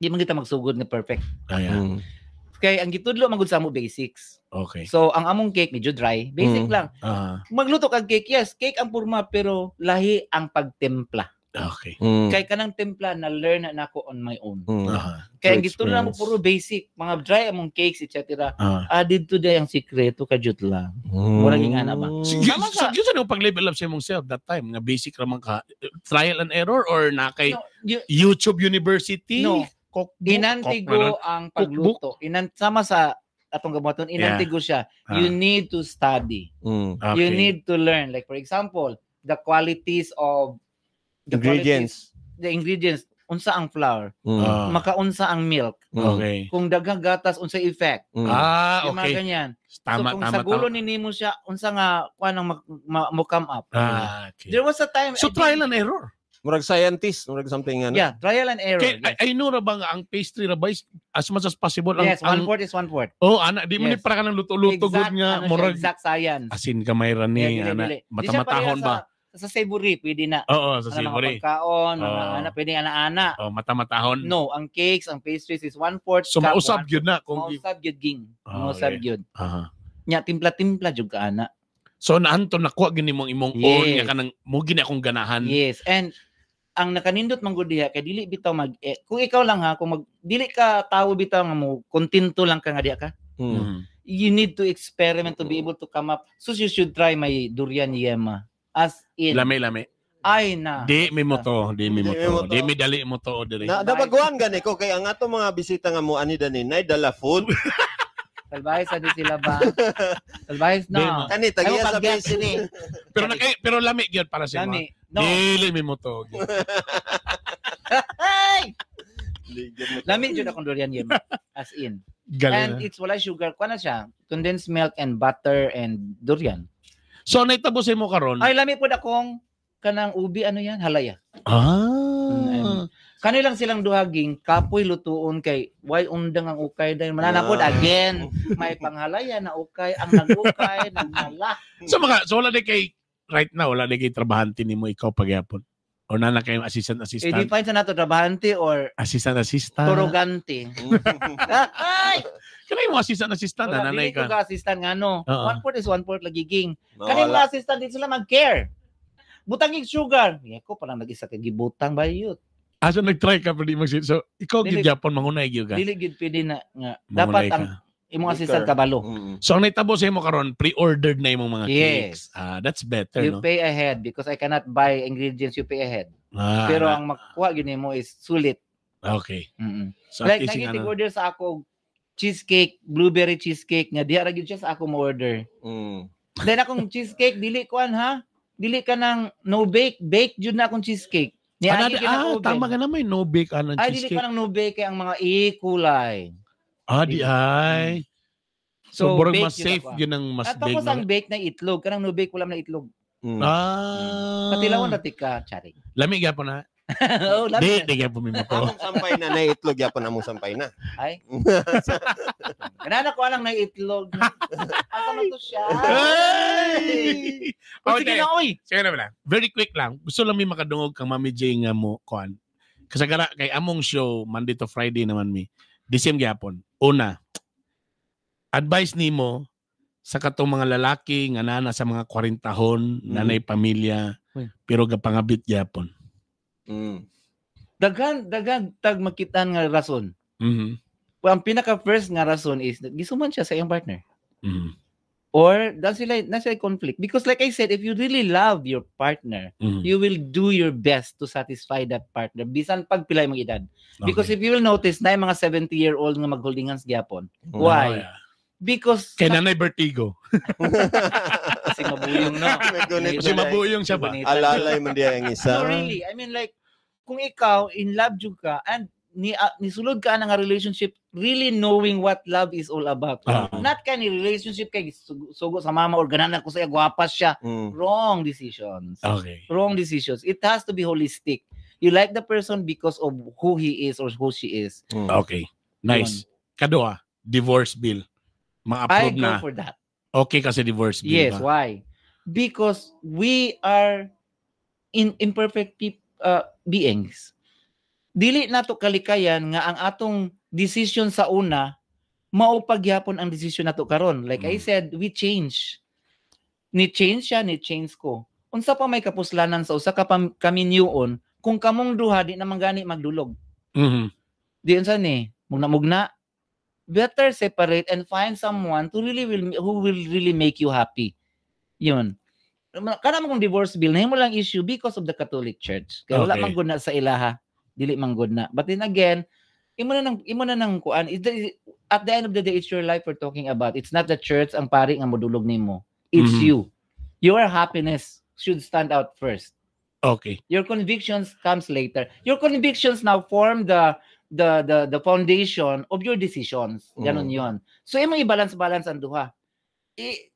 Di man kita magsugod nga perfect. Yeah. Kay ang gitudlo man gud sa amo basics. Okay. So ang among cake medyo dry, basic lang. Magluto kag cake, yes, cake ang porma pero lahi ang pagtimpla. Okay. Kay kanang timpla na learn na nako on my own. Kay ang gitudlo namo puro basic, mga dry among cakes etc. Added to day ang sikreto kadyot lang. Mura ging ana ba. So gyud sa pag-level up sa imong self that time nga basic ra man ka, trial and error or na kay YouTube University? No. Cookbook? Inantigo ang pagluto. Sama sa atong gabuhaton, inantigo siya. You need to study. Okay. You need to learn. Like for example, the qualities of the ingredients. The ingredients. Unsa ang flour. Makaunsa ang milk. Okay. Kung daghang gatas, unsa effect. Okay. Yung mga ganyan. Tama, so kung sa gulo ni nimo siya, unsa nga kuan ang mo come up. Okay. There was a time. So trial and error. Murag scientist, murag something ano. Yeah, trial and error. Kay, yes. I know ra ba nga ang pastry ra ba as much as possible ang, yes, 1/4 is 1/4. Oh, ana di mo ni para kanang luto-luto gud nga ano murag siya, exact science. Asin kamay ra ni ana. Mata-matahon ba? Sa savory pwede na. Oo, sa savory. Mga pagkaon, mga ana pwede ana-ana. Oh, mata-matahon. No, ang cakes, ang pastries is 1/4. So mausab gyud na kung mausab gyud ging. Mausab gyud. Nya timpla-timpla jud ka ana. So naanto nakuha gini mong imong own nga kanang mo gini akong ganahan. Yes, and ang nakanindot man gud diha kay dili bitaw mag kung ikaw lang ha, kung mag dili ka tawo bitaw nga mo kontento lang ka nga diha ka. You need to experiment to be able to come up. So you should try my durian yema. As in. Lami. Ay na. Di mi mo to, di mi mo to. Di mi dali mo to diri. Na dabaguan gani ko kay ang ato mga bisita nga mo ani dani nay dala food. Salbahe sa di sila ba? Salbahe no. Kani tagiya sa base ni. Pero pero lami gyud para sa imo. No. Dili mi mo to. Ay! Lami jud akong durian yem. As in. Galing And na. it's wala sugar. Kuha na siya. Condensed milk and butter and durian. So naitabo sa imo karon. Ay, lami pod akong kanang ubi, ano yan? Halaya. Ah. Kanilang silang duhaging kapoy lutuon kay why undang ang ukay dahil manana pod again may panghalaya na ukay ang nagukay nagmala. So mga so wala di kay right now wala di kay trabahante nimo ikaw pagyapon. Or nana kay assistant assistant. I-define sa nato trabahante or Assistant assistant. turugante. Ay! Kanay mo assistant assistant na nanay ka. ko ka assistant nga no. Oo. One fourth is one fourth lagi ging. Kani mga assistant di sila mag-care. Butang yung sugar. Yeah, ko parang nag-isa ka gibutang bayot. Ah, so nag-try ka pero di mag. So ikaw gyud gyapon mangunay gyud ka. Dili gyud pwede na nga dapat ang imong assistant kabalo. So ang naitabo sa imo karon pre-ordered na imong mga cakes. Ah, that's better, You no? pay ahead because I cannot buy ingredients, you pay ahead. Ah, Pero ang makuha gyud nimo is sulit. Okay. So like naging order sa ako cheesecake, blueberry cheesecake nga diha ra gyud siya sa ako mo order. Then akong cheesecake dili kuan ha. Dili ka nang no bake, bake jud na akong cheesecake. Ni Ah, ah, tama ka naman, no bake anong Ay dili ka nang no bake kay ang mga i-kulay. Ah, di ay. So, So, mas safe yun ang mas At tapos ang bake na itlog, kanang no bake wala na itlog. Ah. Patilawan na tika, chari. Lami gyapon na. Oh, lami. Di, di gyapon mi mo. Among sampay na na itlog yapon among sampay na. Ay. Ganana ko lang na itlog. Asa man to siya? Hey! Oh, sige na, oy. Sige na wala. Very quick lang. Gusto lang mi makadungog kang Mami J nga mo kuan. Kasagara kay among show Monday to Friday naman mi. Disim gyapon. Una, advice nimo sa katong mga lalaki nga nana sa mga 40 nanay pamilya, Uy. pero gapangabit gyapon. Daghan daghan tag makitaan nga rason. Well, ang pinaka first nga rason is gisuman siya sa iyang partner. Or na sila na sila conflict because like I said, if you really love your partner, you will do your best to satisfy that partner bisan pag pila imong edad. Because if you will notice na yung mga 70-year-old nga mag-holding hands gyapon. Why? Oh, yeah. Because Kay nanay vertigo. Kasi mabuyong no. Kasi mabuyong siya ba? Alalay man diya ang isa. No, really. I mean like kung ikaw in love jud ka and ni nisulod ka na nga relationship really knowing what love is all about. Not kani relationship kay sugo sa mama or ganahan ko sa iya gwapa siya. Wrong decisions. Wrong decisions. It has to be holistic. You like the person because of who he is or who she is. Okay. Nice. Kadua, divorce bill. I Ma-approve go na. for that. Okay kasi divorce bill Yes, ba? why? Because we are in imperfect beings. Dili nato kalikayan nga ang atong decision sa una mao pagyapon ang decision nato karon. Like I said, we change. Ni change siya, ni change ko. Unsa pa may kapuslanan sa usa ka kaminyuon kung kamong duha di naman gani magdulog. Di unsa ni? Mugna-mugna. Better separate and find someone to really will who will really make you happy. Yun. Kana man kung divorce bill nahimo lang issue because of the Catholic Church. Kaya wala man gud na sa ilaha. Dili man gud na. But then again, imo na nang kuan. At the end of the day, it's your life we're talking about. It's not the church ang pari nga modulog nimo. It's you. Your happiness should stand out first. Your convictions comes later. Your convictions now form the foundation of your decisions. Ganon 'yon. So imong i-balance-balance ang duha. I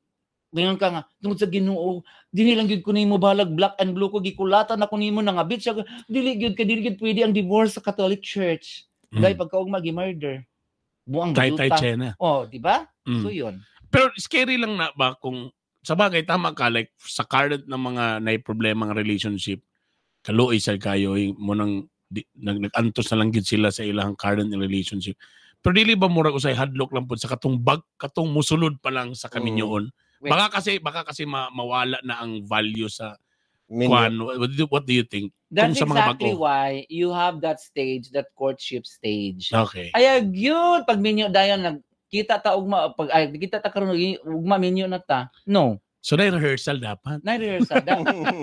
Ngayon ka nga, tungod sa Ginoo, dili lang gyud ko nimo balag black and blue ko gikulatan ako nimo nangabit siya. Dili gyud ka dili gyud pwede ang divorce sa Catholic Church. Dahil pagkaugma gi-murder. Buang Tay tay chena. Oh, di ba? So yun. Pero scary lang na ba kung sa bagay tama ka like sa current ng mga nay problema ng relationship kaluoy sa kayo eh, mo nang di, nag-antos na lang gid sila sa ilang current relationship. Pero dili ba murag usay hadlok lang pud sa katong bag katong musulod pa lang sa kaminyoon. Wait. Baka kasi mawala na ang value sa kwan. What do you think? That's Kung sa mga exactly bago. why you have that stage, that courtship stage. Okay. Ay, yun, pag minyo dayon nagkita ta ugma pag ay, kita ta karon ugma minyo na ta. No. So na rehearsal dapat. Na rehearsal.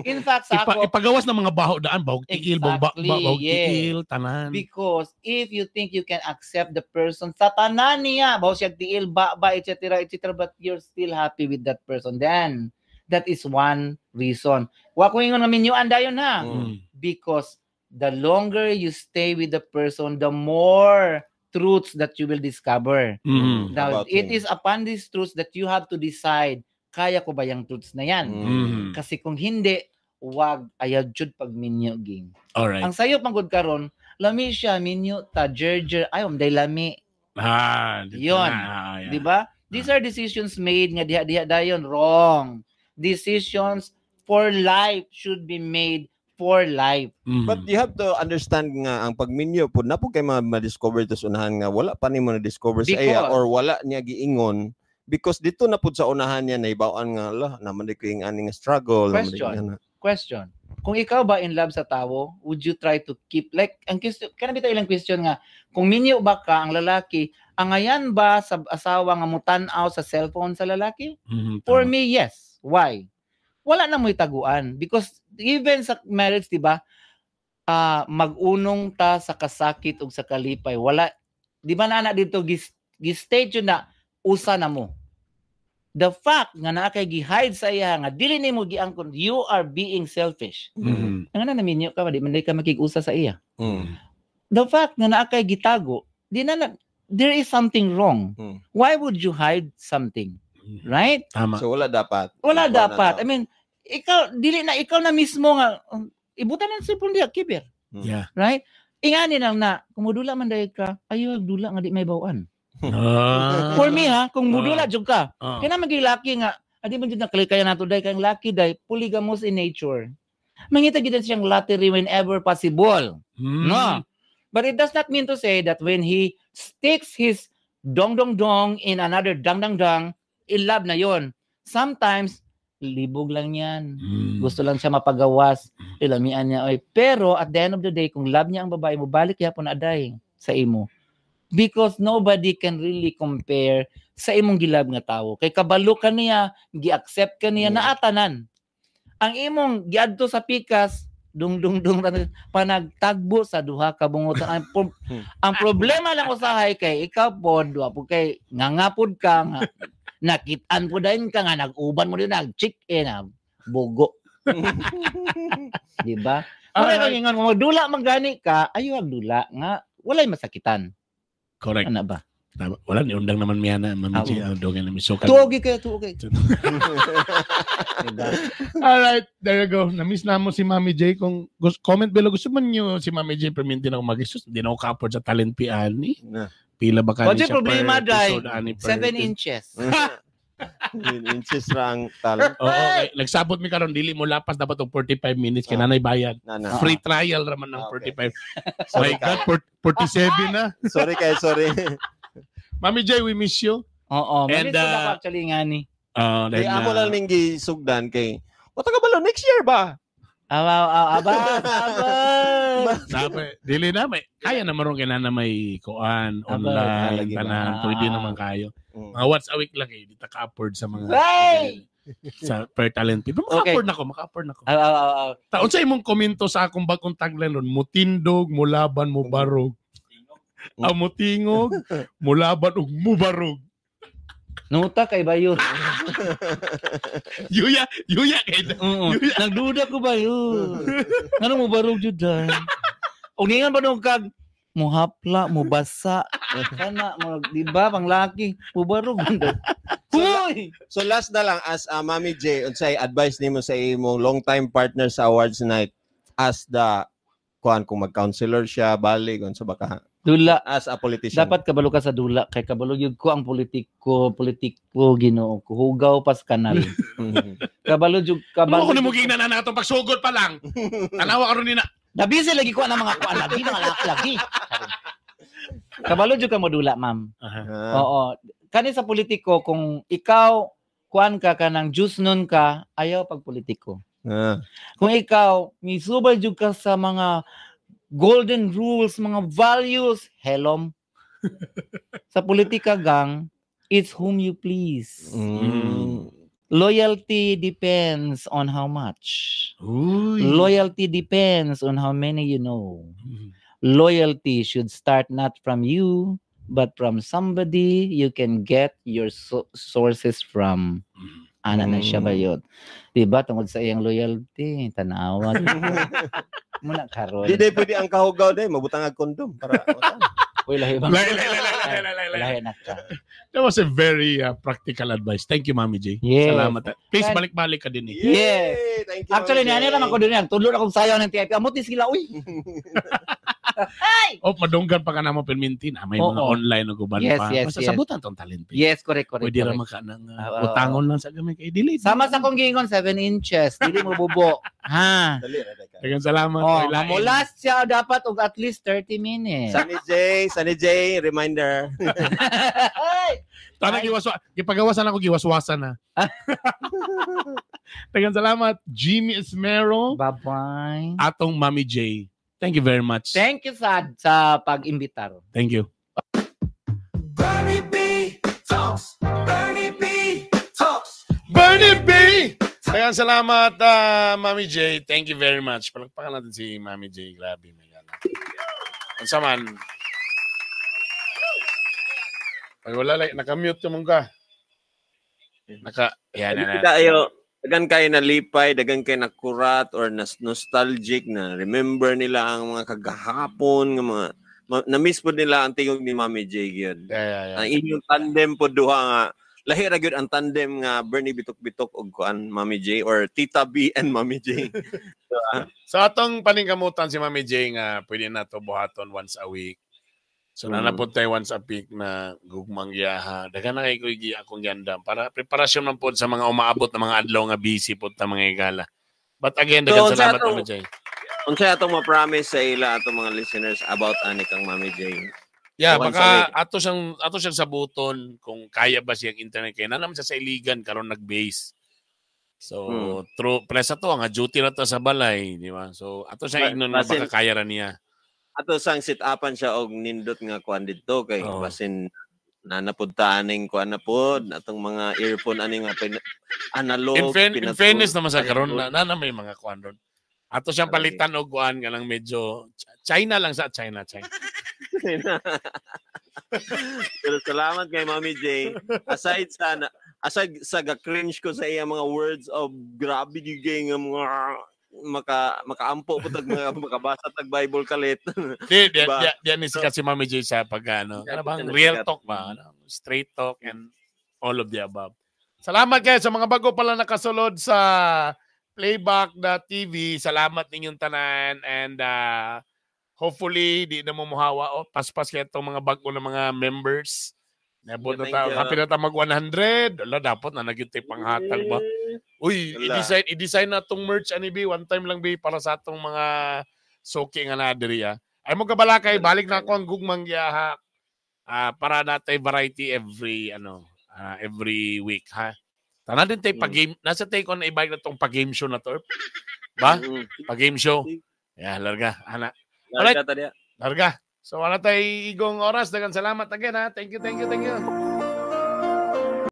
In fact, sa ako, ipagawas ng mga baho daan, bahog tiil, bahog, Exactly, bahog yeah. tiil, tanan. Because if you think you can accept the person sa tanan niya, baho siya tiil, ba, ba, etc., etc., but you're still happy with that person, then that is one reason. Wa ko ingon nga minyuan dayon ha. Because The longer you stay with the person, the more truths that you will discover. Now, About it him. Is upon these truths that you have to decide, kaya ko ba yung truths na yan? Kasi kung hindi, wag ayaw jud pagminyo ging. Ang sayo pang gud karon, lami siya minyo ta jerjer ay day lami. Ah, dito Yun. na. Ah, yeah. Di ba? These are decisions made nga diha-diha dayon wrong. Decisions for life should be made for life. But you have to understand nga ang pagminyo pud na pud kay ma-discover to sa unahan nga wala pa nimo na-discover sa iya or wala niya giingon because dito na pud sa unahan niya naibaw-an nga lah naman di ko yung ani nga struggle naman di ko Question. nga. Question. Kung ikaw ba in love sa tawo, would you try to keep, like ang question kana bitaw ilang question nga kung minyo ba ka ang lalaki, angayan ba sa asawa nga mutan-aw sa cellphone sa lalaki? For Tama. me, yes. Why? Wala na mo'y taguan. Because even sa marriage, di ba, mag-unong ta sa kasakit ug sa kalipay. Wala, di ba na dito, gi-state yun na, usa na mo. The fact nga naa kay gi-hide sa iya nga dili nimo giangkon, you are being selfish. Nga na naminyo ka, di man ka makig-usa sa iya. The fact nga naa kay gitago, di na, there is something wrong. Why would you hide something? Right? Tama. So wala dapat. Wala Wala dapat. na. I mean, ikaw dili na ikaw na mismo nga ibutan ng cellphone diya kiber, right? Ingani lang na kung mudula man dahil ka, ayo dula nga di may bawaan. For me ha, kung mudula jud ka, kaya naman kay laki nga adi man jud na kalikaya nato dai kang laki dai polygamous in nature. Mangita gid siyang lottery whenever possible. No. But it does not mean to say that when he sticks his dong dong dong in another dang dang dang, in love na yon. Sometimes libog lang yan. Gusto lang siya mapagawas. Ilamian niya. Oy. Pero at the end of the day, kung love niya ang babae mo, balik yapon aday sa imo. Because nobody can really compare sa imong gilab nga tawo. Kay kabalo ka niya, gi-accept ka niya, naatanan. Ang imong giadto sa pikas, dung dung dung panagtagbo sa duha ka bungutan. Ang problema lang usahay kay ikaw pod, wa po kay ngangapod ka nga nakitaan po dayon ka nga nag-uban mo din nag-check in ah, bugo. Di ba? Wala kang ingon kung magdula man gani ka, ayo ang dula nga walay masakitan. Correct. Ana ba? Tama. Wala ni undang naman miya na Mami J. Ang dogan na misukan. Tuogi kayo, tuogi. Diba? Alright, there you go. Na-miss na mo si Mami J. Kung comment below, gusto man nyo si Mami J. Perminti na ako mag-isus. Hindi na ako ka-afford sa talent P, ani. Na. Pila ba ka Wala siya problema, per day. episode, ani, per 7 inches. Inches ra ang talent. Oo, okay. Nagsabot mi karon dili mo lapas dapat og 45 minutes kay nanay bayad. Na, na. Free trial ra man ng Ah, okay. 45. Sorry My God, 47 na. Sorry kay sorry. Mami J, we miss you. Oo, And, and, ako actually nga ni. Kay Dahil amo na- lang ning gisugdan kay Wata ka balo next year ba? Awa, awa, aba, aba. Dapat, dili na may kaya naman ron kay na may kuan Aba, online lagi ba? tanan pwede naman kayo. Mga once a week lang eh, di ta ka-afford sa mga Hey! sa per talent. Pero maka-afford na ko, maka-afford na ko. Aw, aw, aw, aw. Ta unsa imong komento sa akong bagong tagline ron? Mutindog, mulaban, mubarog. Ang mutingog, mulaban ug mubarog. Nuta kay bayo. Yuya, yuya kay Oo. Nagduda ko ba yun? Ano mo barog jud day? Og ningon pa nung kag muhapla, mubasa. Kana mo di ba pang laki, mubarog man daw. Huy! So last na lang as Mami J, unsay advice nimo sa imong long time partner sa awards night as the kuan kung mag-counselor siya balik unsa ba ka Dula. as a politician? Dapat kabalo ka sa dula kay kabalo gyud ko ang politiko, politiko Ginoo ko. Hugaw pas kanal. Kabalo jud Kabalo kabalo. ko nimo gingnan na atong pagsugod pa lang. Tanawa karon ni na. Nabisi lagi ko ang mga kuan lagi mga laki lagi. Kabalo jud ka mo dula, ma'am. Ah. Oo. Kani sa politiko kung ikaw kuan ka kanang juice nun ka, ayaw pag politiko. Kung ikaw misubay jud ka sa mga golden rules, mga values, helom. Sa politika gang, it's whom you please. Loyalty depends on how much. Uy. Loyalty depends on how many you know. Loyalty should start not from you, but from somebody you can get your sources from. Ana na siya bayot. Diba? Tungod sa iyang loyalty. Tanawa. Muna karon. Di pwede ang kahugaw day, mabutang ang kondom para Uy, lahi ba? Lahi na ka. That was a very practical advice. Thank you, Mami J. Yes. Salamat. Please, balik-balik ka din eh. Yes. Thank you, Actually, niyan naman ko din yan. Tudlo na akong sayaw ng TIP. Amot ni sila, uy. Ay! Oh, madunggan pa ka na mo permintin. May mga online o guban yes, pa. Yes, basta yes. Sabutan tong talent. Yes, correct, correct. Pwede ra maka ng utangon lang sa gamay kay delete. Sama sa kong gingon, 7 inches. Dili mo bubo. Ha? Daghang salamat. Oh, mamulas siya dapat og at least 30 minutes. Sunny J, reminder. Tanang giwaswa, gipagawasan ako giwaswasan na. Daghang salamat, Jimmy Esmero. Bye-bye. Atong Mami J. Thank you very much. Thank you sa pag-imbitar. Thank you. Bernie B Talks. Bernie B Talks. Bernie B. Daghang salamat, Mami J. Thank you very much. Palakpakan natin si Mami J. Grabe, may gana. Unsa man. Ay, wala lang. Naka-mute yung ka. Naka, yan, yan, yan. Dagan kayo na lipay, dagan kayo na kurat or nostalgic na remember nila ang mga kagahapon, nga mga na-miss po nila ang tingog ni Mami J gyud. Yeah. Ang inyong tandem po duha nga lahi ra gyud ang tandem nga Bernie Bitok-Bitok og kuan Mami J or Tita B and Mami J. So atong paningkamutan si Mami J nga pwede na to buhaton once a week. So nanapod tayo once a week na gugmang giyaha. Daghan na kay ko akong gandam para preparasyon man pod sa mga umaabot na mga adlaw nga busy pod ta mga igala. But again, daghan so, salamat Mami J. Unsa atong ma-promise sa ila atong mga listeners about ani kang Mami J? Yeah, so, baka ato siyang sabuton kung kaya ba siyang internet kay na naman siya sa Iligan karon nag-base. So true presa to nga duty ra to sa balay, di ba? So ato siyang ignon na baka kaya ra niya. Ato sang sit-upan siya og nindot nga kuan didto kay basin nanapod ta aning kuan na pod atong mga earphone ani nga analog. In fairness naman sa karon na may mga kuan ron. Ato siyang palitan og kuan nga lang medyo China lang sa China. Pero salamat kay Mami J. Aside sa ga-cringe ko sa iya mga words of grabe gyud nga mga makaampo po tag mga makabasa tag Bible kalit. Di ni sikat si Mami J sa pag ano, ano bang real talk ba? Ano, straight talk and all of the above. Salamat kayo sa mga bago pala nakasulod sa playback.tv. Salamat ninyong tanan and hopefully di na mo muhawa o paspas kaya itong mga bago na mga members. Nabot na tayo. Happy na tayo mag 100. Wala, dapat na nagyutay panghatag ba? Uy, i-design na itong merch, ani B. One time lang, B, para sa atong mga soki nga na diri, ah. Ay mo kabalakay, balik na ako ang gugmang giyaha para natay variety every, every week, ha? Tanan din tayo pag-game. Nasa take on na ibalik na itong pag-game show na to. Ba? Pag-game show. Yeah, larga. Ana. Alright. Larga. So, wala tayo igong oras. Daghang salamat again, ha? Thank you, thank you, thank you.